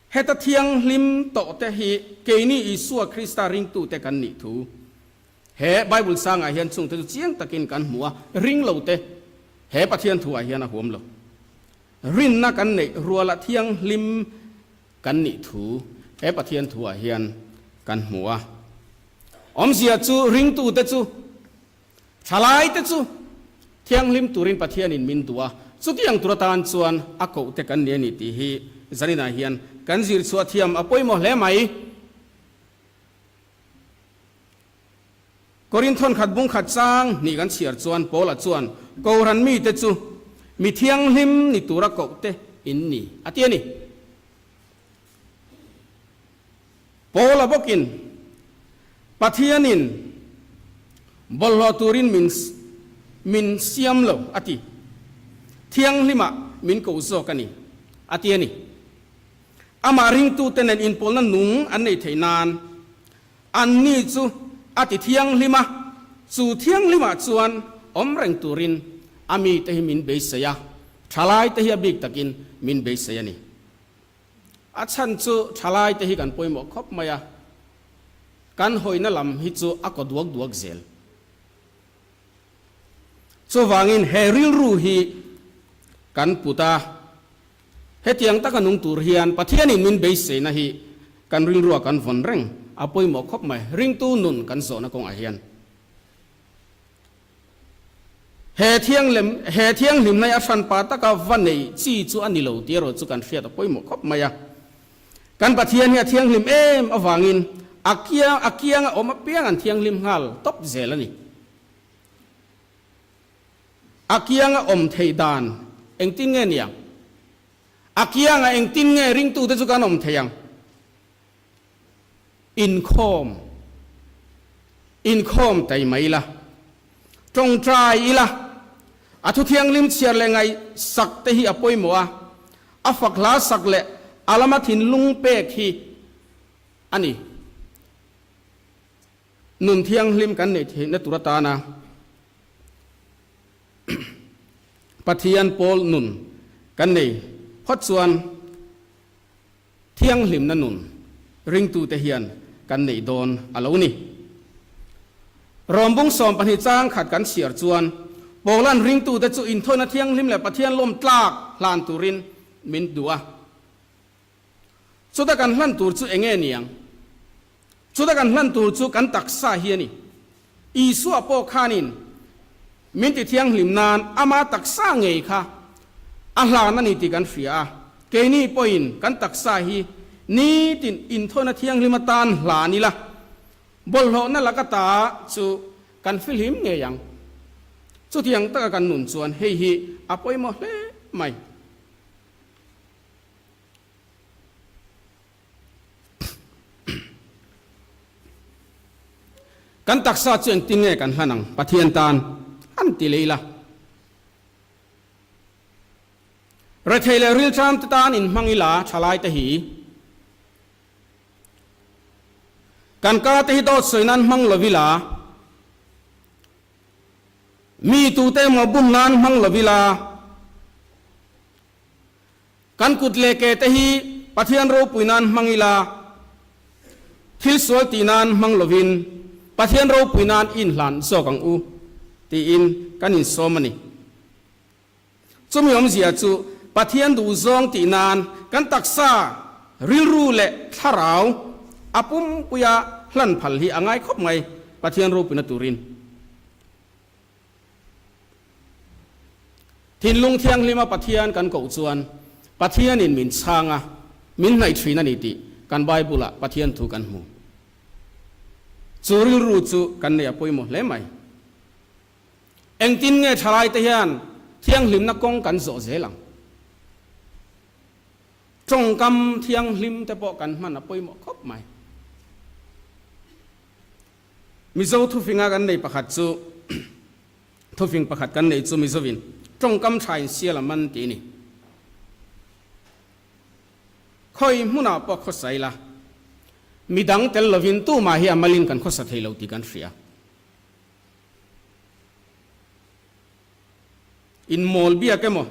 Heta thianghlim tawhte hi keini Isua Krista ringtute kan nih thu he Bible sangah hian chungte chu chiang takin kan hmu a, ring lote he Pathian thuah hian a huam lo. Rinna kan neih ruala thianghlim kan nih thu he Pathian thuah hian kan hmu a. Awmzia chu ringtute chu Thalaite chu thianghlim turin Pathianin min duh a, chutiang tur atan chuan a kohte kan ni a ni tih hi zaninah hian kan zir chhuah thiam a pawimawh hle mai. Korinth thawnkhat bungkhat chang hnih kan chhiar chuan Paula chuan Kohhran mite chu mi thianghlim ni tura kohte in ni a ti a ni. Paula bawkin Pathianin bawlhhlawh turin min min siam lo a ti. Thianghlimah min ko zawk a ni, a ti a ni. Amah ringtute nen inpawlna nung an nei theih nan anni chu a ti thianghlim a, chu thianghlimah chuan awm reng turin a mite hi min beisei a, thalaite hi a bik takin min beisei a ni. A chhan chu thalai te hi kan pawimawh khawp mai a, kan hawina lam hi chu a kaw duak duak zel. Chuvangin he rilru hi kan put a, hetiang taka nung tur hian Pathianin min beiseina hi kan rilrua kan vawn reng a pawimawh khawp mai, ringtu nun kan zawhna kawngah hian. He thianghlim, he thianghlimna hi a hranpa taka va nei chi chu a ni lo tih erawh chu kan hriat a pawimawh khawp mai a. Kan Pathian hi a thianghlim em avangin a kiang, a kianga awm apiang an thianghlim nghal tawp zel a ni. A kianga awm theih dan engtin nge niang? A kianga engtin nge ringtute chu kan awm theih ang? Inkhawm, Inkhawm tai mai ila, tawngtai ila, a thu thianghlim chhiar leh ngaih sak te hi a pawimawh a, a fak hla sak leh a lama thinlung pek hi a ni. Nun thianghlim kan neih theihna tur atana Pathian pawl nun kan nei phawt chuan, Thianghlimna nun ringtute hian kan neih dawn a lo ni. Rawmbung 12 chang khat kan chhiar chuan Paula'n ringtute chu inthawina thianghlim leh Pathian lawm tlak hlan turin min duh a. Chuta kan hlan tur chu enge niang? Chuta kan hlan tur chu kan taksa hi a ni. Isua pawh khanin min ti thianghlim nan ama taksa ngei kha a hlan a ni tih kan hria a, keini pawhin kan taksa hi nitin inthawina thianghlim atan hlan ila, bawlhhlawhna laka ta chu kan fihlim ngei ang. Chutiang taka kan nun chuan hei hi a pawimawh hle mai. Kan taksa chu engtin nge kan hlan ang? Pathian tan han ti leh ila. Rethei leh rilṭam te tan inhmang ila ṭhalai te hi. Kan ka te hi dawt sawi nan hmang lo ila. Mi tute emaw bum nan hmang lo ila. Kan kut leh ke te hi Pathian ropui nan hmang ila, thil sual tih nan hmang lovin Pathian ropui nan i inhlan zawk ang u tiin kan insawm a ni. Chumi awmzia chu Pathian duhzawng tih nan kan taksa, rilru leh thlarau a pumpuia hlan phal hi a ngai khawp mai Pathian ropuina turin. Thinlung thianghlima Pathian kan koh chuan Pathianin min chhang a, min hnaih thin a ni tih kan Bible-ah Pathian thu kan hmu. Chu rilru chu kan nei a pawimawh hle mai. Engtin nge thalaite hian thianghlimna kawng kan zawh zel ang? Tawngkam thianghlim te pawh kan hman a pawimawh khawp mai. Mizo thufinga kan nei pakhat chu Thufing pakhat kan neih chu Mizovin tawngkam tha in sial a man tih a ni. Khawi hmunah pawh khawsa ila, midang tel lovin tumah hi a malin kan khawsa thei lo tih kan hria. In mawl biak emaw,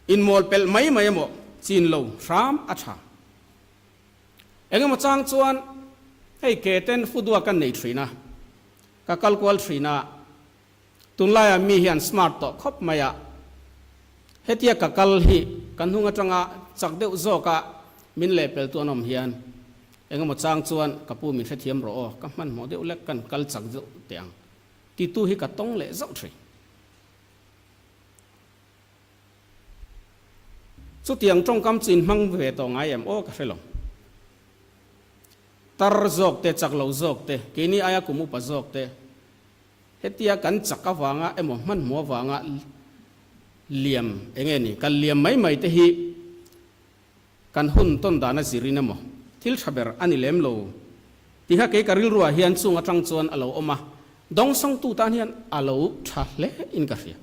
in mawl pelh mai mai emaw chin lo hram a tha. Engemaw chang chuan hei ke ten fudua ka nei thin a, ka kal kual thin a, tunlaiah mi hian smart tawh khawp mai a, hetia ka kal hi ka hnung atanga chak deuh zawka min lehpel tu an awm hian engemaw chang chuan ka pu min hrethiam rawh aw, ka hmanhmawh deuh lek kan kal chak deuh teh ang titu hi ka tawng leh zauh thin. Chutiang tawngkam chu in hmang ve tawh ngai em aw ka hre lo. Tar zawk te, chak lo zawk te, keini aia kum upa zawk te, hetia kan chak avanga emaw hmanhmawh avanga liam enge ni, kal liam mai mai te hi kan hun tawn dan a zirin emaw thil tha ber a ni lem lo tih kha kei ka rilruah hian chung atang chuan a lo awm a, dawngsawngtu tan hian a lo tha hle in ka hria.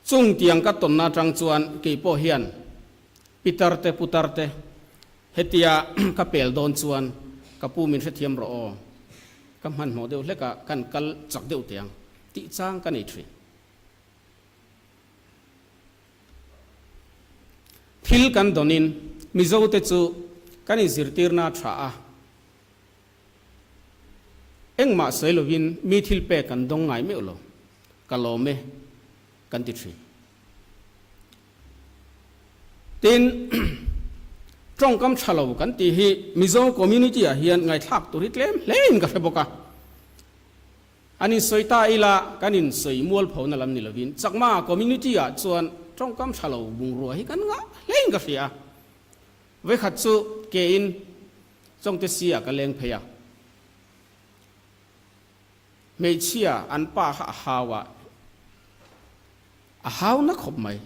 Chung tiang ka tawnna atang chuan kei pawh hian pitar te putar te hetia ka pel dawn chuan ka pu min hrethiam rawh aw, ka hmanhmawh deuh hlek a kan kal chak deuh teh ang tih chang ka nei thin. Thil kan dawnin Mizo te chu kan inzirtirna a tha a, Engmah sawi lovin mi thil pek kan dawng ngai meuh lo, ka lawm e kan ti thin. Tin, tawngkam tha lo kan tih hi Mizo community ah hian ngaithlak tur hi tlem hle in ka hre bawk a. An insawi ta ila kan insawi mualphona lam ni lovin Chakma community ah chuan tawngkam tha lo bungrua hi kan ngah hle in ka hria a. Vekhat chu ke in Chawngte sia ka leng phei a. Hmeichhia an pa kha a hau a, a hau na khawp mai.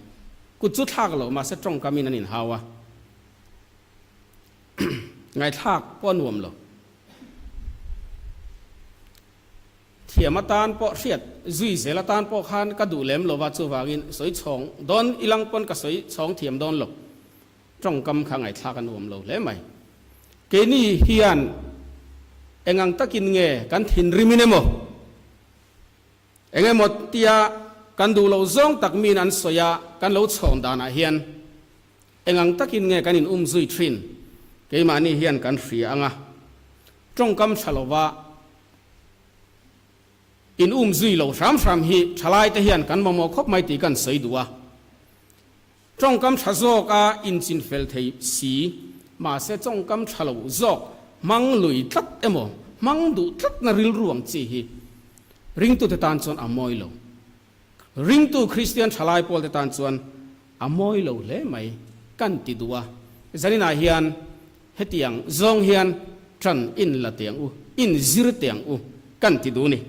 Kut chu thlak lo mahse tawngkam in an in hau a. Ngaithlak pawh a nuam lo. Thiam atan pawh hriat zui zel atan pawh khan ka duh lem lo va, chuvangin sawi chhawng dawn ilang pawn ka sawi chhawng thiam dawn lo. Tawngkam kha ngaihthlak a nuam lo hle mai. Keini hian eng ang takin nge kan thinrimin emaw, eng emaw tia kan duh loh zawng tak miin an sawi a, kan lo chhawn danah hian eng ang takin nge kan in um zui thin, keimahni hian kan hria ang a. Tawngkam tha lova in um zui lo hram hram hi thalaite hian kan mamawh khawp mai tih kan sawi duh a. Tawngkam tha zawk a inchin fel thei si, mahse tawngkam tha lo zawk hmang lui tlat emaw hmang duh tlatna rilru ang chi hi ringtute tan chuan a mawi lo. Ringtu Kristian thalai pawlte tan chuan a mawi lo hle mai kan ti duh a, zaninah hian hetiang zawng hian tan in la teh ang u, in zir teh ang u kan ti duh ni.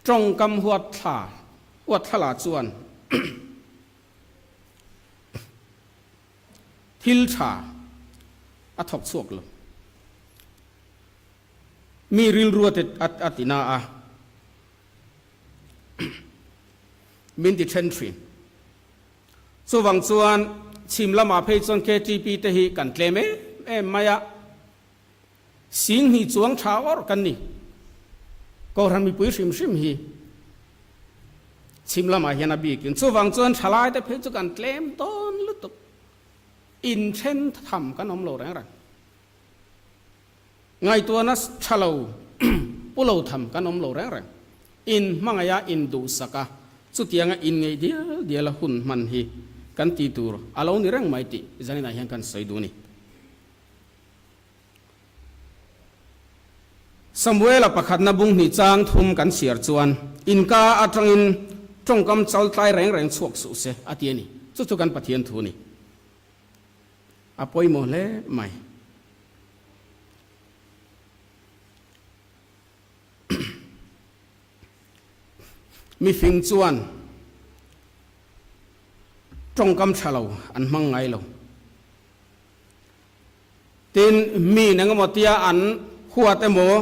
Tawngkam huat thla huat thlala chuan thil tha a thawk chhuak lo. Mi rilru a ti na a, min ti then thin. Chuvang chuan chhim lamah phei chuan KTP te hi kan tlem em em mai a. Sing hnih chuang tha awrh kan ni. Kohhran mipui hrim hrim hi chhim lamah hian a bikin chuvang chuan thalai te phei chu kan tlem dawn lutuk. Inthen tham kan awm lo reng reng. Ngaihtuahna tha lo pu lo tham kan awm lo reng reng. In hmangaih a, in duhsak a, chutianga in ngeih dial dial a hun hman hi kan ti tur a lo ni reng mai tih zaninah hian kan sawi duh a ni. Samuela pakhatna bung hnih chang thum kan chhiar chuan, In ka atangin tawngkam chaltlai reng reng chhuak suh se, a ti a ni. Chu chu kan Pathian thu a ni. A pawimawh hle mai. Mifing chuan tawngkam tha lo an hmang ngai lo. Tin, miin engemaw tia an huat emaw,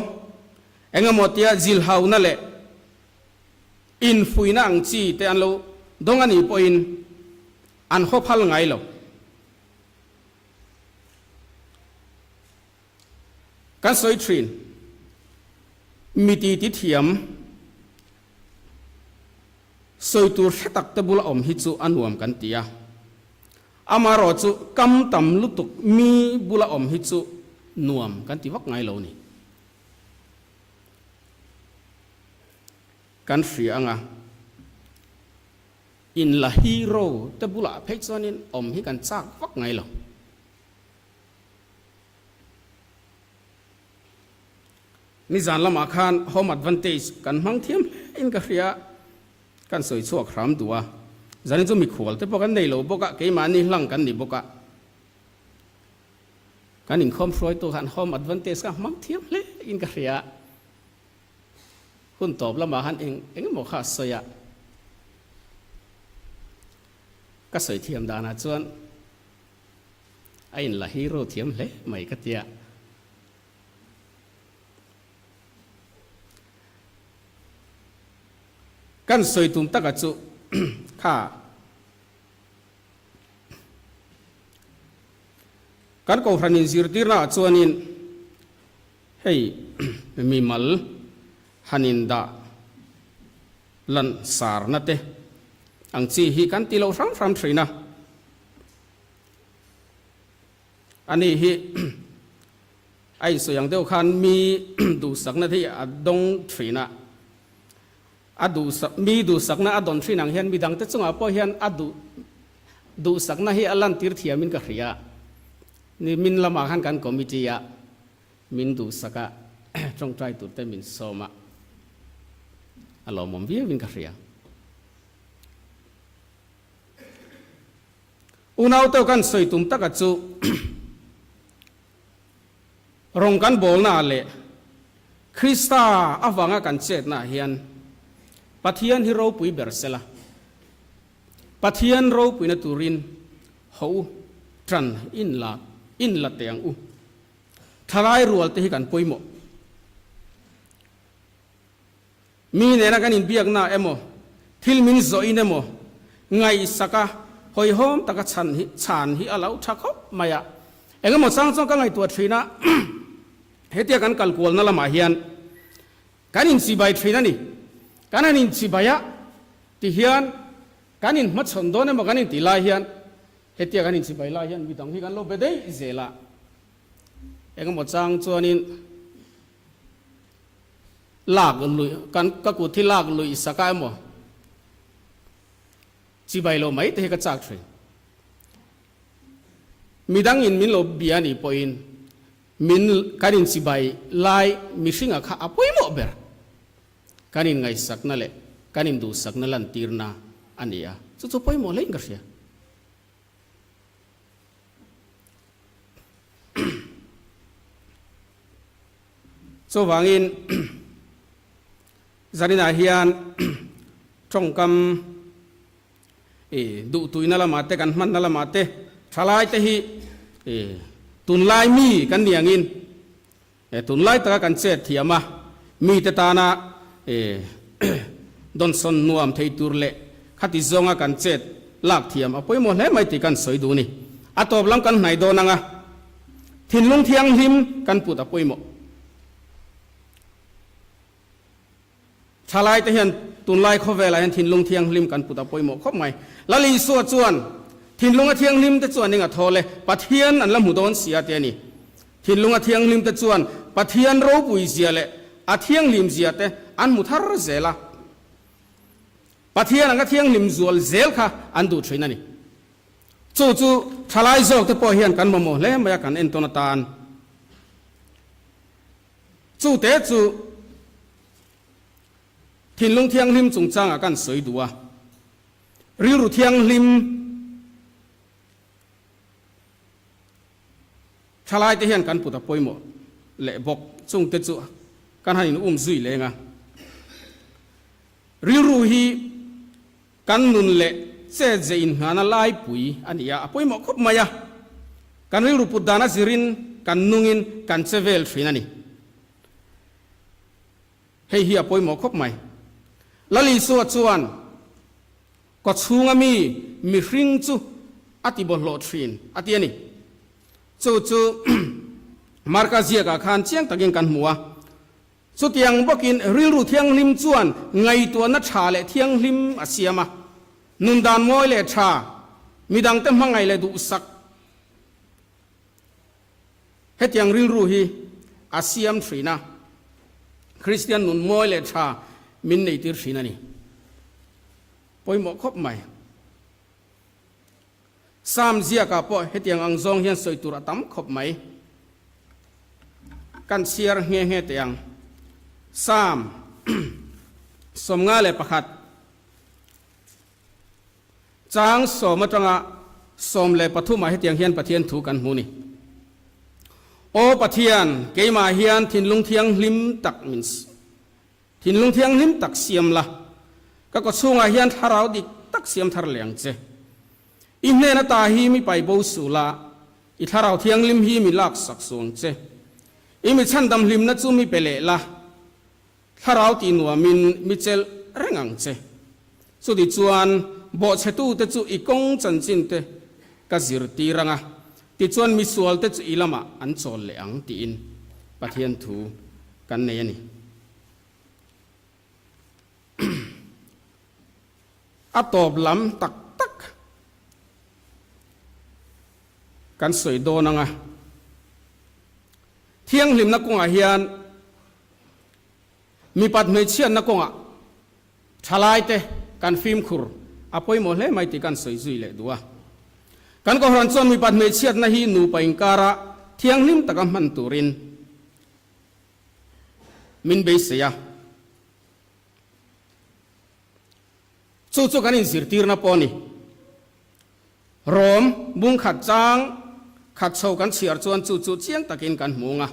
engemaw tia zilhauna leh infuihna ang chi te an lo dawng a nih pawhin an haw phal ngai lo. Kan sawi thin, mi titi thiam sawi tur hre tak te bula awm hi chu a nuam kan ti a. Amaherawh chu kam tam lutuk mi bula awm hi chu nuam kan ti vak ngai lo ni. Kan hria anga in la hero te bulah phei chuanin awm hi kan chak vak ngai lo. Nizan lamah khan home advantage kan hmang thiam hle in ka hria, kan sawi chhuak hram duh a. Zanin chu mikhual te pawh kan nei lo bawk a, keimahni hlang kan ni bawk a. Kan inkhawm hruaitu khan home advantage kha hmang thiam hle in ka hria. Hun tawp lamah khan eng eng emaw kha a sawi a. Ka sawi thiam danah chuan A inla hero thiam hle mai ka tia. Kan sawi tum taka chu kha kan kohhran inzirtirna ah chuanin hei mimal han indah lan sarna te ang chi hi kan ti loh hram hram thin a. Ani hi a insawi ang deuh khan mi duhsakna hi a dawng thin a, a duhsak mi duhsakna a dawn thin ang hian midangte chungah pawh hian a duh duhsakna hi a lantir thiamin ka hria. Ni min lamah khan kan committee a min duhsak a, tawngtai turte min sawm a, a lawmawm viauin ka hria. Unaute kan sawi tum taka chu rawng kan bawlnaah leh Krista avanga kan chetnaah hian Pathian hi ropui ber sela, Pathian ropuina turin ho tan in la in la teh ang u. Thalai rualte hi kan pawimawh. Mi nena kan inbiakna emaw, thil min zawhin emaw, ngaihsaka hawihhawm taka chhan hi chhan hi a lo tha khawp mai a. Engemaw chang chuan ka ngaihtuah thin a, hetia kan kal kualna lamah hian kan inchibai thin a ni. Kan han inchibai a tihian kan inhmachhawn dawn emaw kan intih lai hian hetia kan inchibai lai hian midang hi kan lo be daih zel a. Engemaw chang chuanin. Lak luih kan ka kut hi lak luih sak a emaw chibai lo mai te hi ka chak thin. Midang in min lo bia nih pawhin min kan in chibai lai mihringa kha a pawimawh ber. Kan in ngaihsakna leh kan in duhsakna lantirna a ni a, chu chu pawimawh hlein ka hria. Chuvangin zaninah hian tawngkam duhtuina lamah te kan hmanna lamah te thalai te hi tunlai mi kan ni angin tunlai taka kan chet thiam a, mite tana dawnsawn nuam thei tur leh khati zawnga kan chet lak thiam a pawimawh hle mai tih kan sawi duh a ni. A tawp lam kan hnaih dawn ang a. Thinlung thianghlim kan put a pawimawh. Thalaite hian tunlai khawvelah hian thinlung thianghlim kan put a pawimawh khawp mai. Lal Isua chuan thinlunga thianghlim te chuan eng a thawl e, Pathian an la hmu dawn si a ti a ni. Thinlunga thianghlim te chuan Pathian ropui zia leh a thianghlim zia te an hmu thar zel a. Pathian anga thianghlim zual zel kha an duh thin a ni. Chu chu thalai zawk te pawh hian kan mamawh hle mai a kan entawn atan. Chute chu thinlung thianghlim chungchangah kan sawi duh a, rilru thianghlim Thalaite hian kan put a pawimawh leh bawk, chungte chu kan han in um zui leng a. Rilru hi kan nun leh chet ze inngana laipui a ni a, a pawimawh khawp mai a. Kan rilru put dan a zirin kan nungin kan che vel thin a ni. Hei hi a pawimawh khawp mai. Lal Isua chuan Kawchhunga mi mihring chu a ti bawlhhlawh thin a ti a ni. Chu chu Marka ziakah khan chiang takin kan hmu a. Chutiang bawkin rilru thianghlim chuan ngaihtuahna tha leh thianghlim a siam a. Nun dan mawi leh tha, midangte hmangaih leh duhsak hetiang rilru hi a siam thin a. Kristian nun mawi leh tha min neitir thin a ni. Pawimawh khawp mai. Psalm ziakah pawh hetiang ang zawng hian sawi tur a tam khawp mai. Kan chhiar nghe nghe teh ang. Psalm 51 chang sawm atanga 13 ah hetiang hian Pathian thu kan hmu ni. Aw Pathian, keimah hian thinlung thianghlim tak min Thinlung thianghlim tak siam la, ka kawchhungah hian thlarau dik tak siam thar leh ang che. I hnen ata hi mi pai bo suh la, i thlarau thianghlim hi mi lak sak suh ang che. I mi chhandam hlimna chu mi pe leh la, thlarau tih nuamin mi chelh reng ang che. Chutichuan, bawhchhetute chu i kawng chanchinte ka zirtir ang a, tichuan misualte chu i lamah an chawl leh ang tiin Pathian thu kan nei a ni. A tawp lam tak tak kan sawi dawn ang a, thianghlimna kawngah hian mipat hmeichhiatna kawngah thalaite kan fimkhur a pawimawh hle mai tih kan sawi zui leh duh a. Kan kohhran chuan mipat hmeichhiatna hi nupa inkara thianghlim taka hman turin Min beisei a. Chu chu kan inzirtirna pawh a ni. Rom bung khat chang khat chho kan chhiar chuan chu chu chiang takin kan hmu ang a.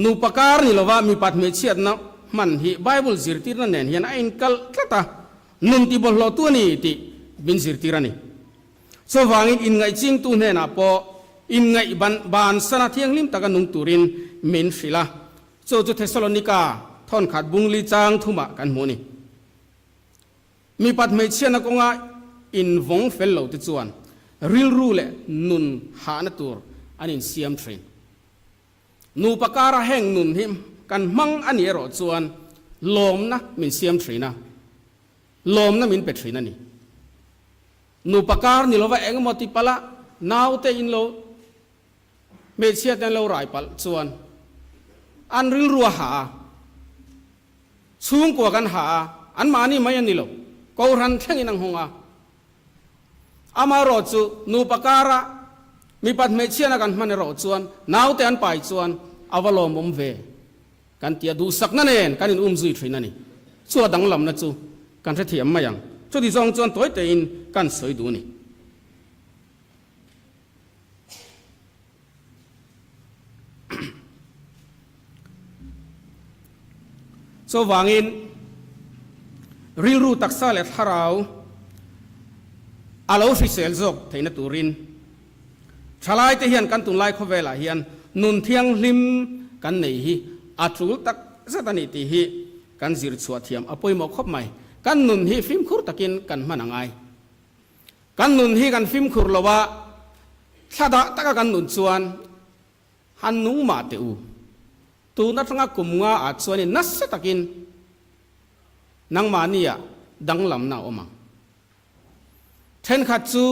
Nupa kar ni lova mipat hmeichhiatna hman hi Bible zirtirna nen hian a inkalh tlat a, nun tibawlhhlawhtu a ni tih min zirtir a ni. Chuvangin inngaihchingtu hnenah pawh inngaih bansana thianghlim taka nung turin min hrilh a, chu chu Thesalonika thawnkhat bungli chang thumah kan hmu a ni. Mipat hmeichhiatna kawnga invawng fel lote chuan rilru leh nun hahna tur an insiam thin. Nupa kara heng nun hi kan hmang a nih erawh chuan lawmna min siam thin a, lawmna min pe thin a ni. Nupa kar ni lova eng emaw ti palh a, naute in lo hmeichhia te an lo rai palh chuan an rilru a ha a, chhungkua kan ha a, an mahni mai a ni lo, kohhran thlengin an hawng a. Amaherawh chu nupa kara mipat hmeichhiana kan hman erawh chuan naute an pai chuan a va lawmawm ve kan ti a, duhsakna nen kan in umzui thin a ni. Chu a danglamna chu kan hrethiam mai ang. Chuti zawng chuan tawi tein kan sawi duh a ni. Chuvangin rilru taksa leh thlarau a lo hrisel zawk theihna turin Thalaite hian kan tunlai khawvelah hian nun thianghlim kan nei hi a tul tak zet a ni tih hi kan zir chhuah thiam a pawimawh khawp mai. Kan nun hi fimkhur takin kan hman a ngai. Kan nun hi kan fimkhur lo a, thla dah taka kan nun chuan han nung mah teh u. Tun atanga kum nga ah chuanin nasa takin nangmahnia danglamna a awm ang. Thenkhat chu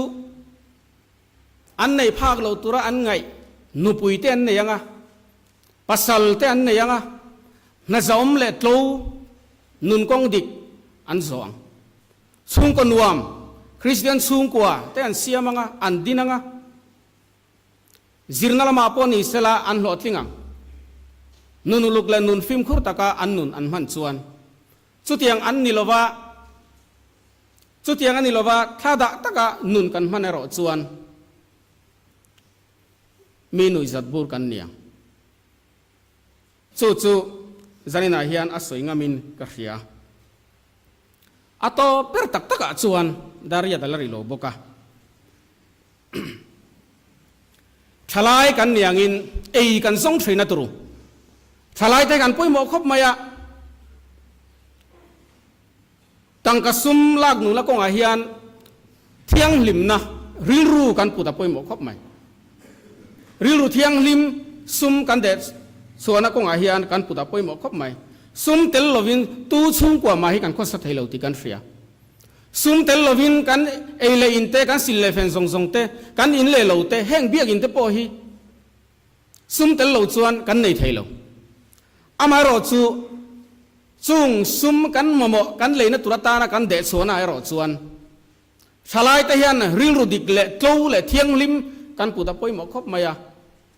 An neih phak loh tura an ngaih nupui te an nei ang a, pasal te an nei ang a, hna zawm leh tlo nun kawng dik an zawh ang. Chhungkaw nuam, Kristian chhungkua te an siam ang a, an din ang a, zirna lamah pawh ni sela an hlawhtling ang. Nun uluk leh nun fimkhur taka an nun an hman chuan chutiang an ni lova, chutiang a ni lova thla dah taka nun kan hman erawh chuan mi nuihzat bur kan ni ang. Chu chu zaninah hian a sawi ngamin ka hria. A tawp ber tak takah chuan Dariat a la ri lo bawk a. Thalai kan ni angin ei kan zawng thin a turu. Thalai te kan pawimawh khawp mai a. Tangka sum lak nuna kawngah hian thianghlimna rilru kan put a pawimawh khawp mai. Rilru thianghlim sum kan deh chhuahna kawngah hian kan put a pawimawh khawp mai. Sum tel lovin tu chhungkua mah hi kan khawsa thei lo tih kan hria. Sum tel lovin kan ei leh in te, kan sil leh fen zawng zawng te, kan in leh lo te, heng biakinn te pawh hi sum tel lo chuan kan nei thei lo. Amaherawhchu chung sum kan mamawh kan leina tur atana kan deh chhuahna erawh chuan thalaite hian rilru dik leh tlo leh thianghlim kan put a pawimawh khawp mai a.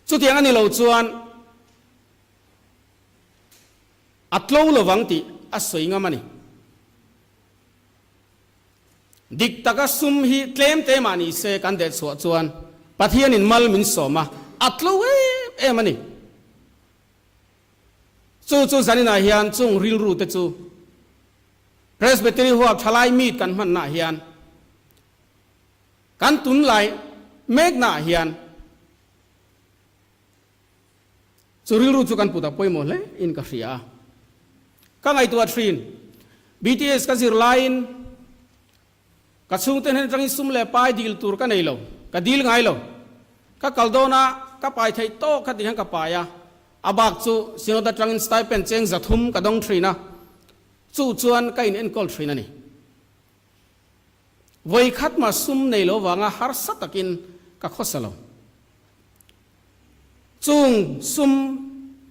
Chutiang a ni lo chuan a tlo lovang tih a sawi ngam a ni. Dik taka sum hi tlem te mah ni se kan deh chhuah chuan Pathianin mal min sawm a, a tlo em em a ni. Chu chu zaninah hian chung rilru te chu Presbytery huap thalai meet kan hmannaah hian kan tunlai meknaah hian chu rilru chu kan put a pawimawh hle in ka hria a. Ka ngaihtuah thin, BTS ka zir laiin Ka chhungte hnen atangin sum leh pai dil tur ka nei lo, ka dil ngai lo. Ka kal dawn a, ka pai theih tawk kha ti hian ka pai a, a bak chu Synod atangin stipend cheng 300 ka dawng thin a, chu chuan ka in enkawl thin a ni. Vawi khat mah sum nei lo vanga harsa takin ka khawsa lo. Chung sum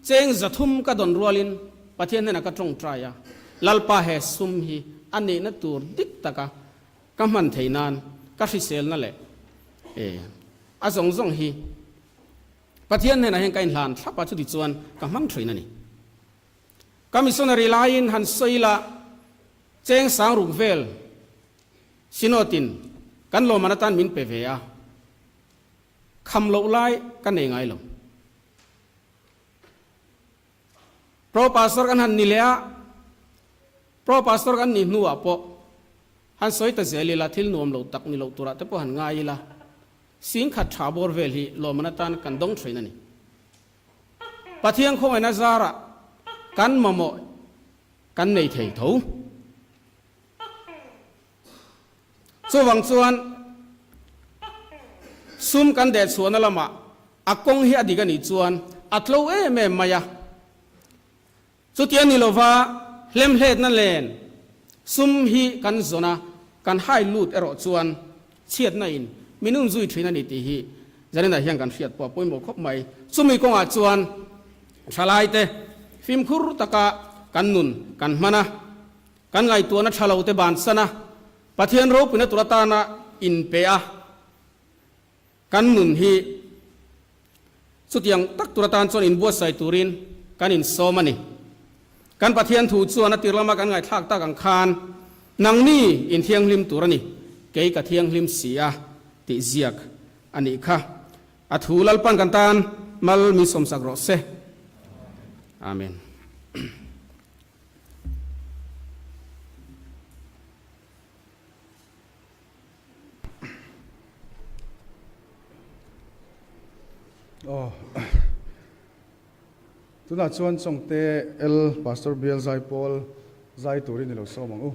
cheng 300 ka dawn rualin Pathian hnenah ka tawngtai a, Lalpa he sum hi a nihna tur dik taka ka hman thei nan ka hriselna leh a zawng zawng hi Pathian hnenah hian ka inhlan thlap a, chuti chuan ka hmang thin a ni. Ka missionary laiin han sawi la cheng sang ruk vel Synod-in kan lawmman atan min pe ve a. Kham loh lai ka nei ngai lo. Pro Pastor kan han ni leh a, Pro Pastor kan nih hnuah pawh han sawi ta zel ila, thil nuam lo tak ni loh turah te pawh han ngai ila, singkhat tha bawr vel hi lawmman atan kan dawng thin a ni. Pathian khawngaihna zarah kan mamawh kan nei thei tho. Chuvang chuan sum kan deh chhuahna lamah a kawng hi a dik a nih chuan a tlo em em mai a. Chutia ni lova hlemhletna len sum hi kan zawn a, kan hai lut erawh chuan chhiatna in min unzui thin a ni tih hi Zaninah hian kan hriat pawh a pawimawh khawp mai. Chumi kawngah chuan thalaite fimkhur taka kan nun kan hman a. Kan ngaihtuahna tha lo te bansan a, Pathian ropuina tur atana inpe a, kan nun hi chutiang tak tur atan chuan inbuatsaih turin kan insawm a ni. Kan Pathian thu chuan a tir lama kan ngaihthlak tak ang khan, Nangni inthianghlim tur a ni, kei ka thianghlim si a, tih ziak a nih kha. A thu Lalpan kan tan mal min sawmsak rawh se. Amen. Aw tunah chuan Chawngte L Pastor Bial Zaipawl zai turin i lo sawm ang u.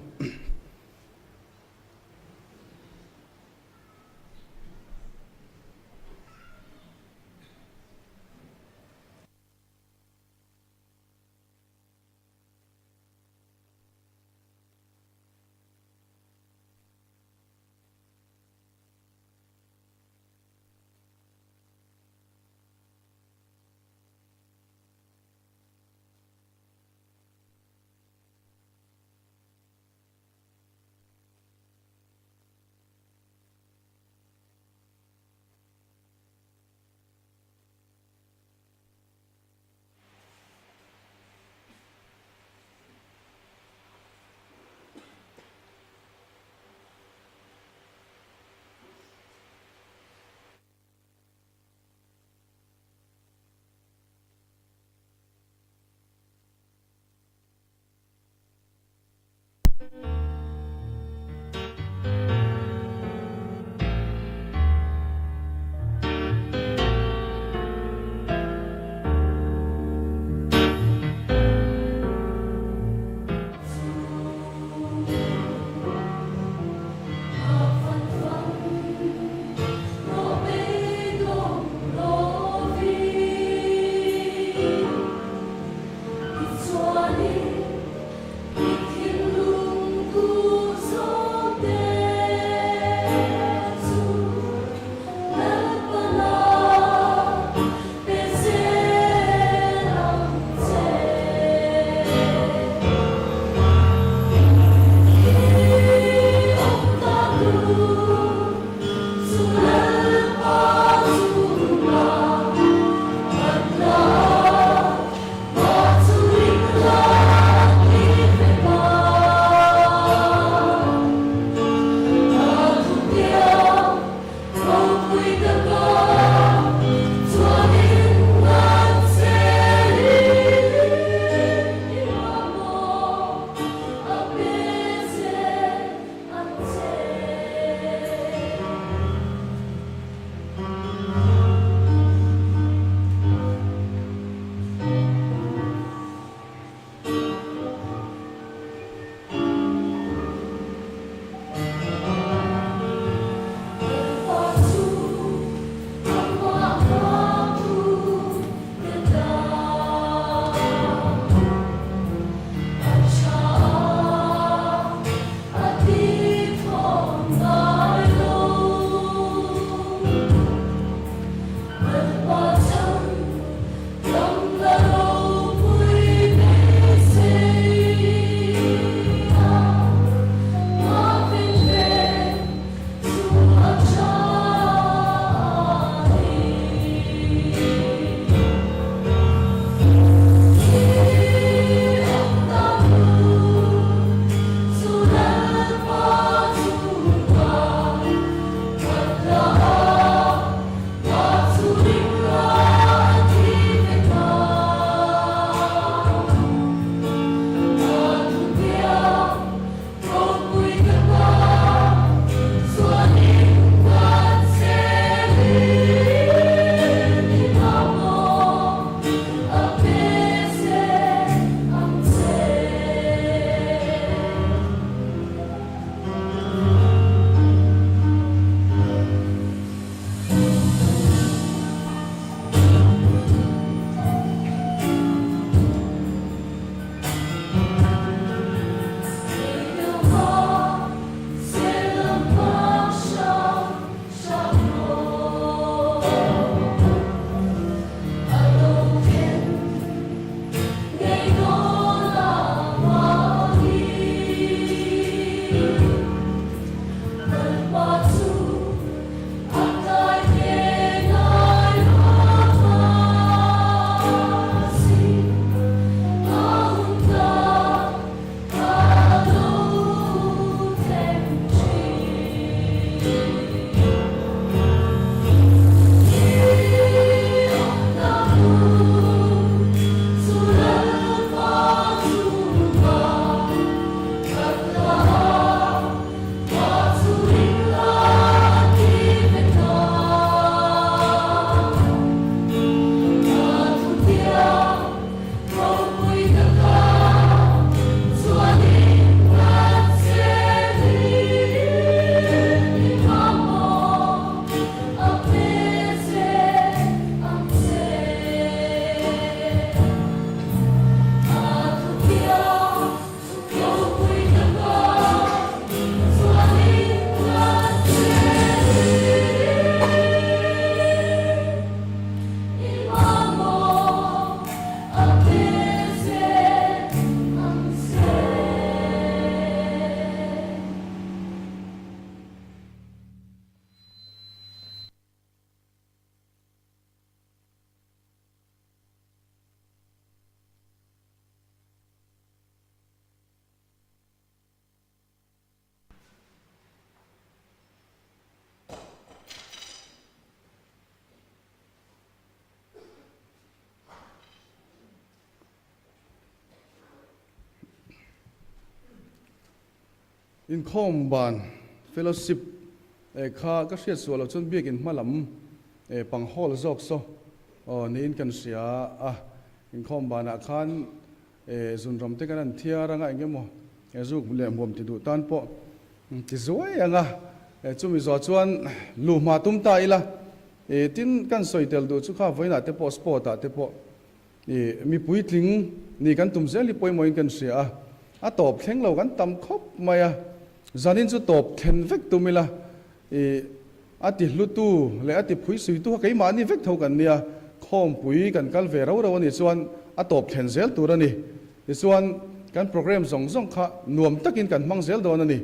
Inkhawm ban fellowship kha ka hriat suah loh chuan biakin hma lam pang hall zawk saw aw niin kan hria a. Inkhawm banah khan zunram te kan han thiar anga eng emaw zuk leh hmuam ti duh tan pawh ti zuai anga chumi zawh chuan luh hma tum ta ila. Tin kan sawi tel duh chu kha vawiinah te pawh sport ah te pawh I mi puitling ni kan tum zel hi pawimawhin kan hria a, a tawp thleng lo kan tam khawp mai a, zanin chu tawp thlen vek tum ila, i a ti hlutu leh a ti phuisuitu kha keimahni vek tho kan nia, khawmpui kan kal ve ro ro a nih chuan a tawp thlen zel tur a ni. Tichuan kan programme zawng zawng kha nuam takin kan hmang zel dawn a ni.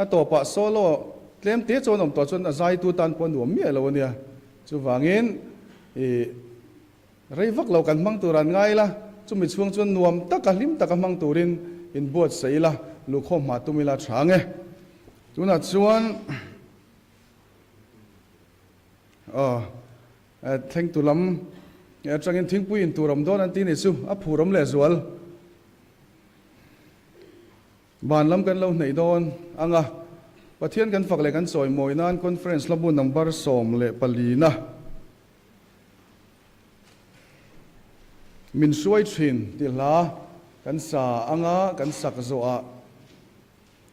A tawpah solo tlem te chuan awm tawh chuan a zaitu tan pawh a nuam miah lo a nia, chuvangin i. Rei vak lo kan hmang tur an ngai ila, chumi chhung chuan nuam taka hlim taka hmang turin inbuatsaih ila, luhkhawm hma tum ila tha ang e. Tunah chuan aw thlengtu lam atangin thingpui in tur awm dawn an ti ni chu a phur awm lehzual. Van lam kan lo hneih dawn ang a, Pathian kan fak leh kan chawimawi nan Conference hlabu number 14 na Min hruai thin tih hla kan sa anga kan sak zawhah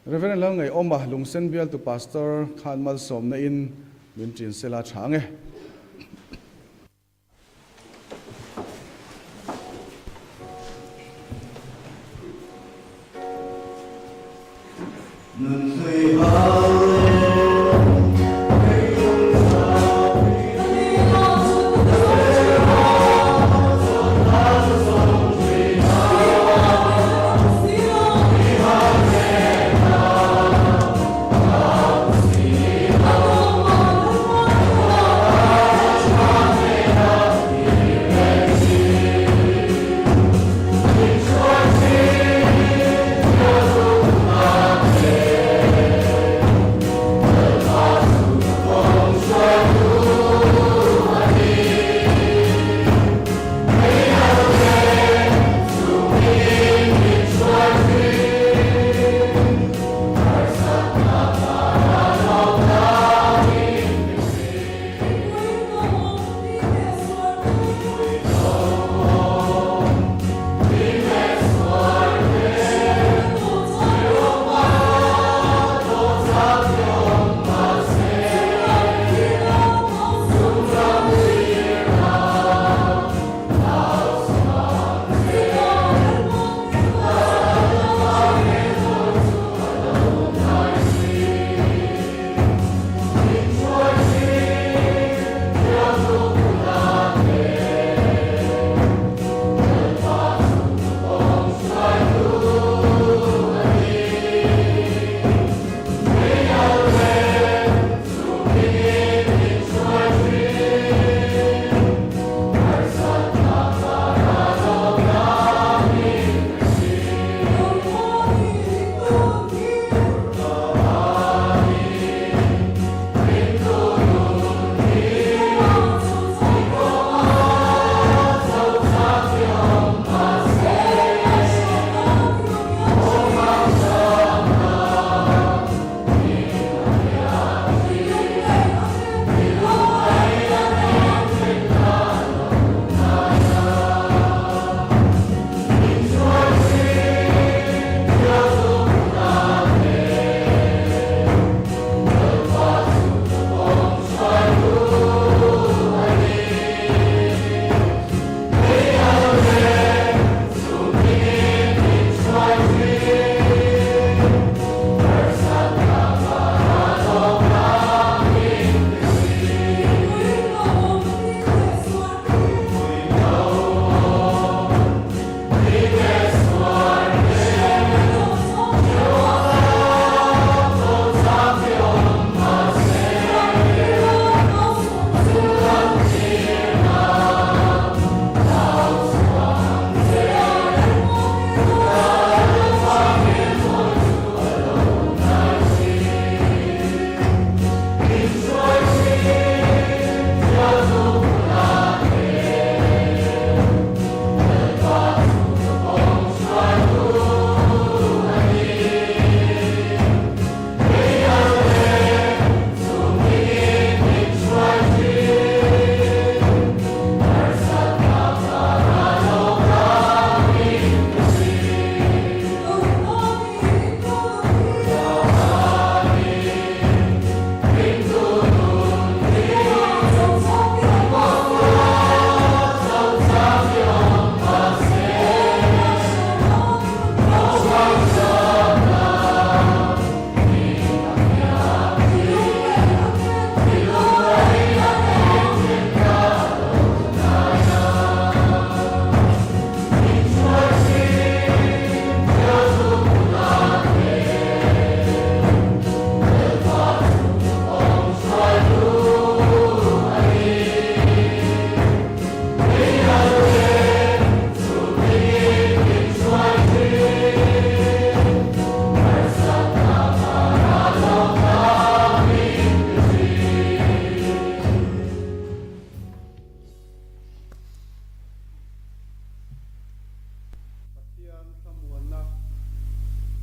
Rev. Lalngaihawma Lungsen bialtu Pastor khan malsawmna in min ṭin sela tha ang e. Nunhlui hau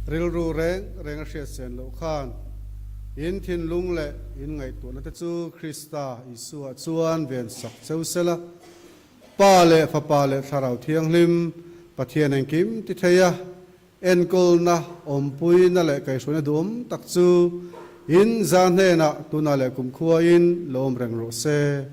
Rilru reng reng a hriat sen loh khan in thinlung leh in ngaihtuahna te chu Krista Isua chuan ven sak cheu sela. Pa leh Fapa leh Thlarau Thianghlim Pathian engkim ti thei a, enkawlna, awmpuina leh kaihhruaina duhawm tak chu in za hnenah tunah leh kumkhuain lo awm reng rawh se.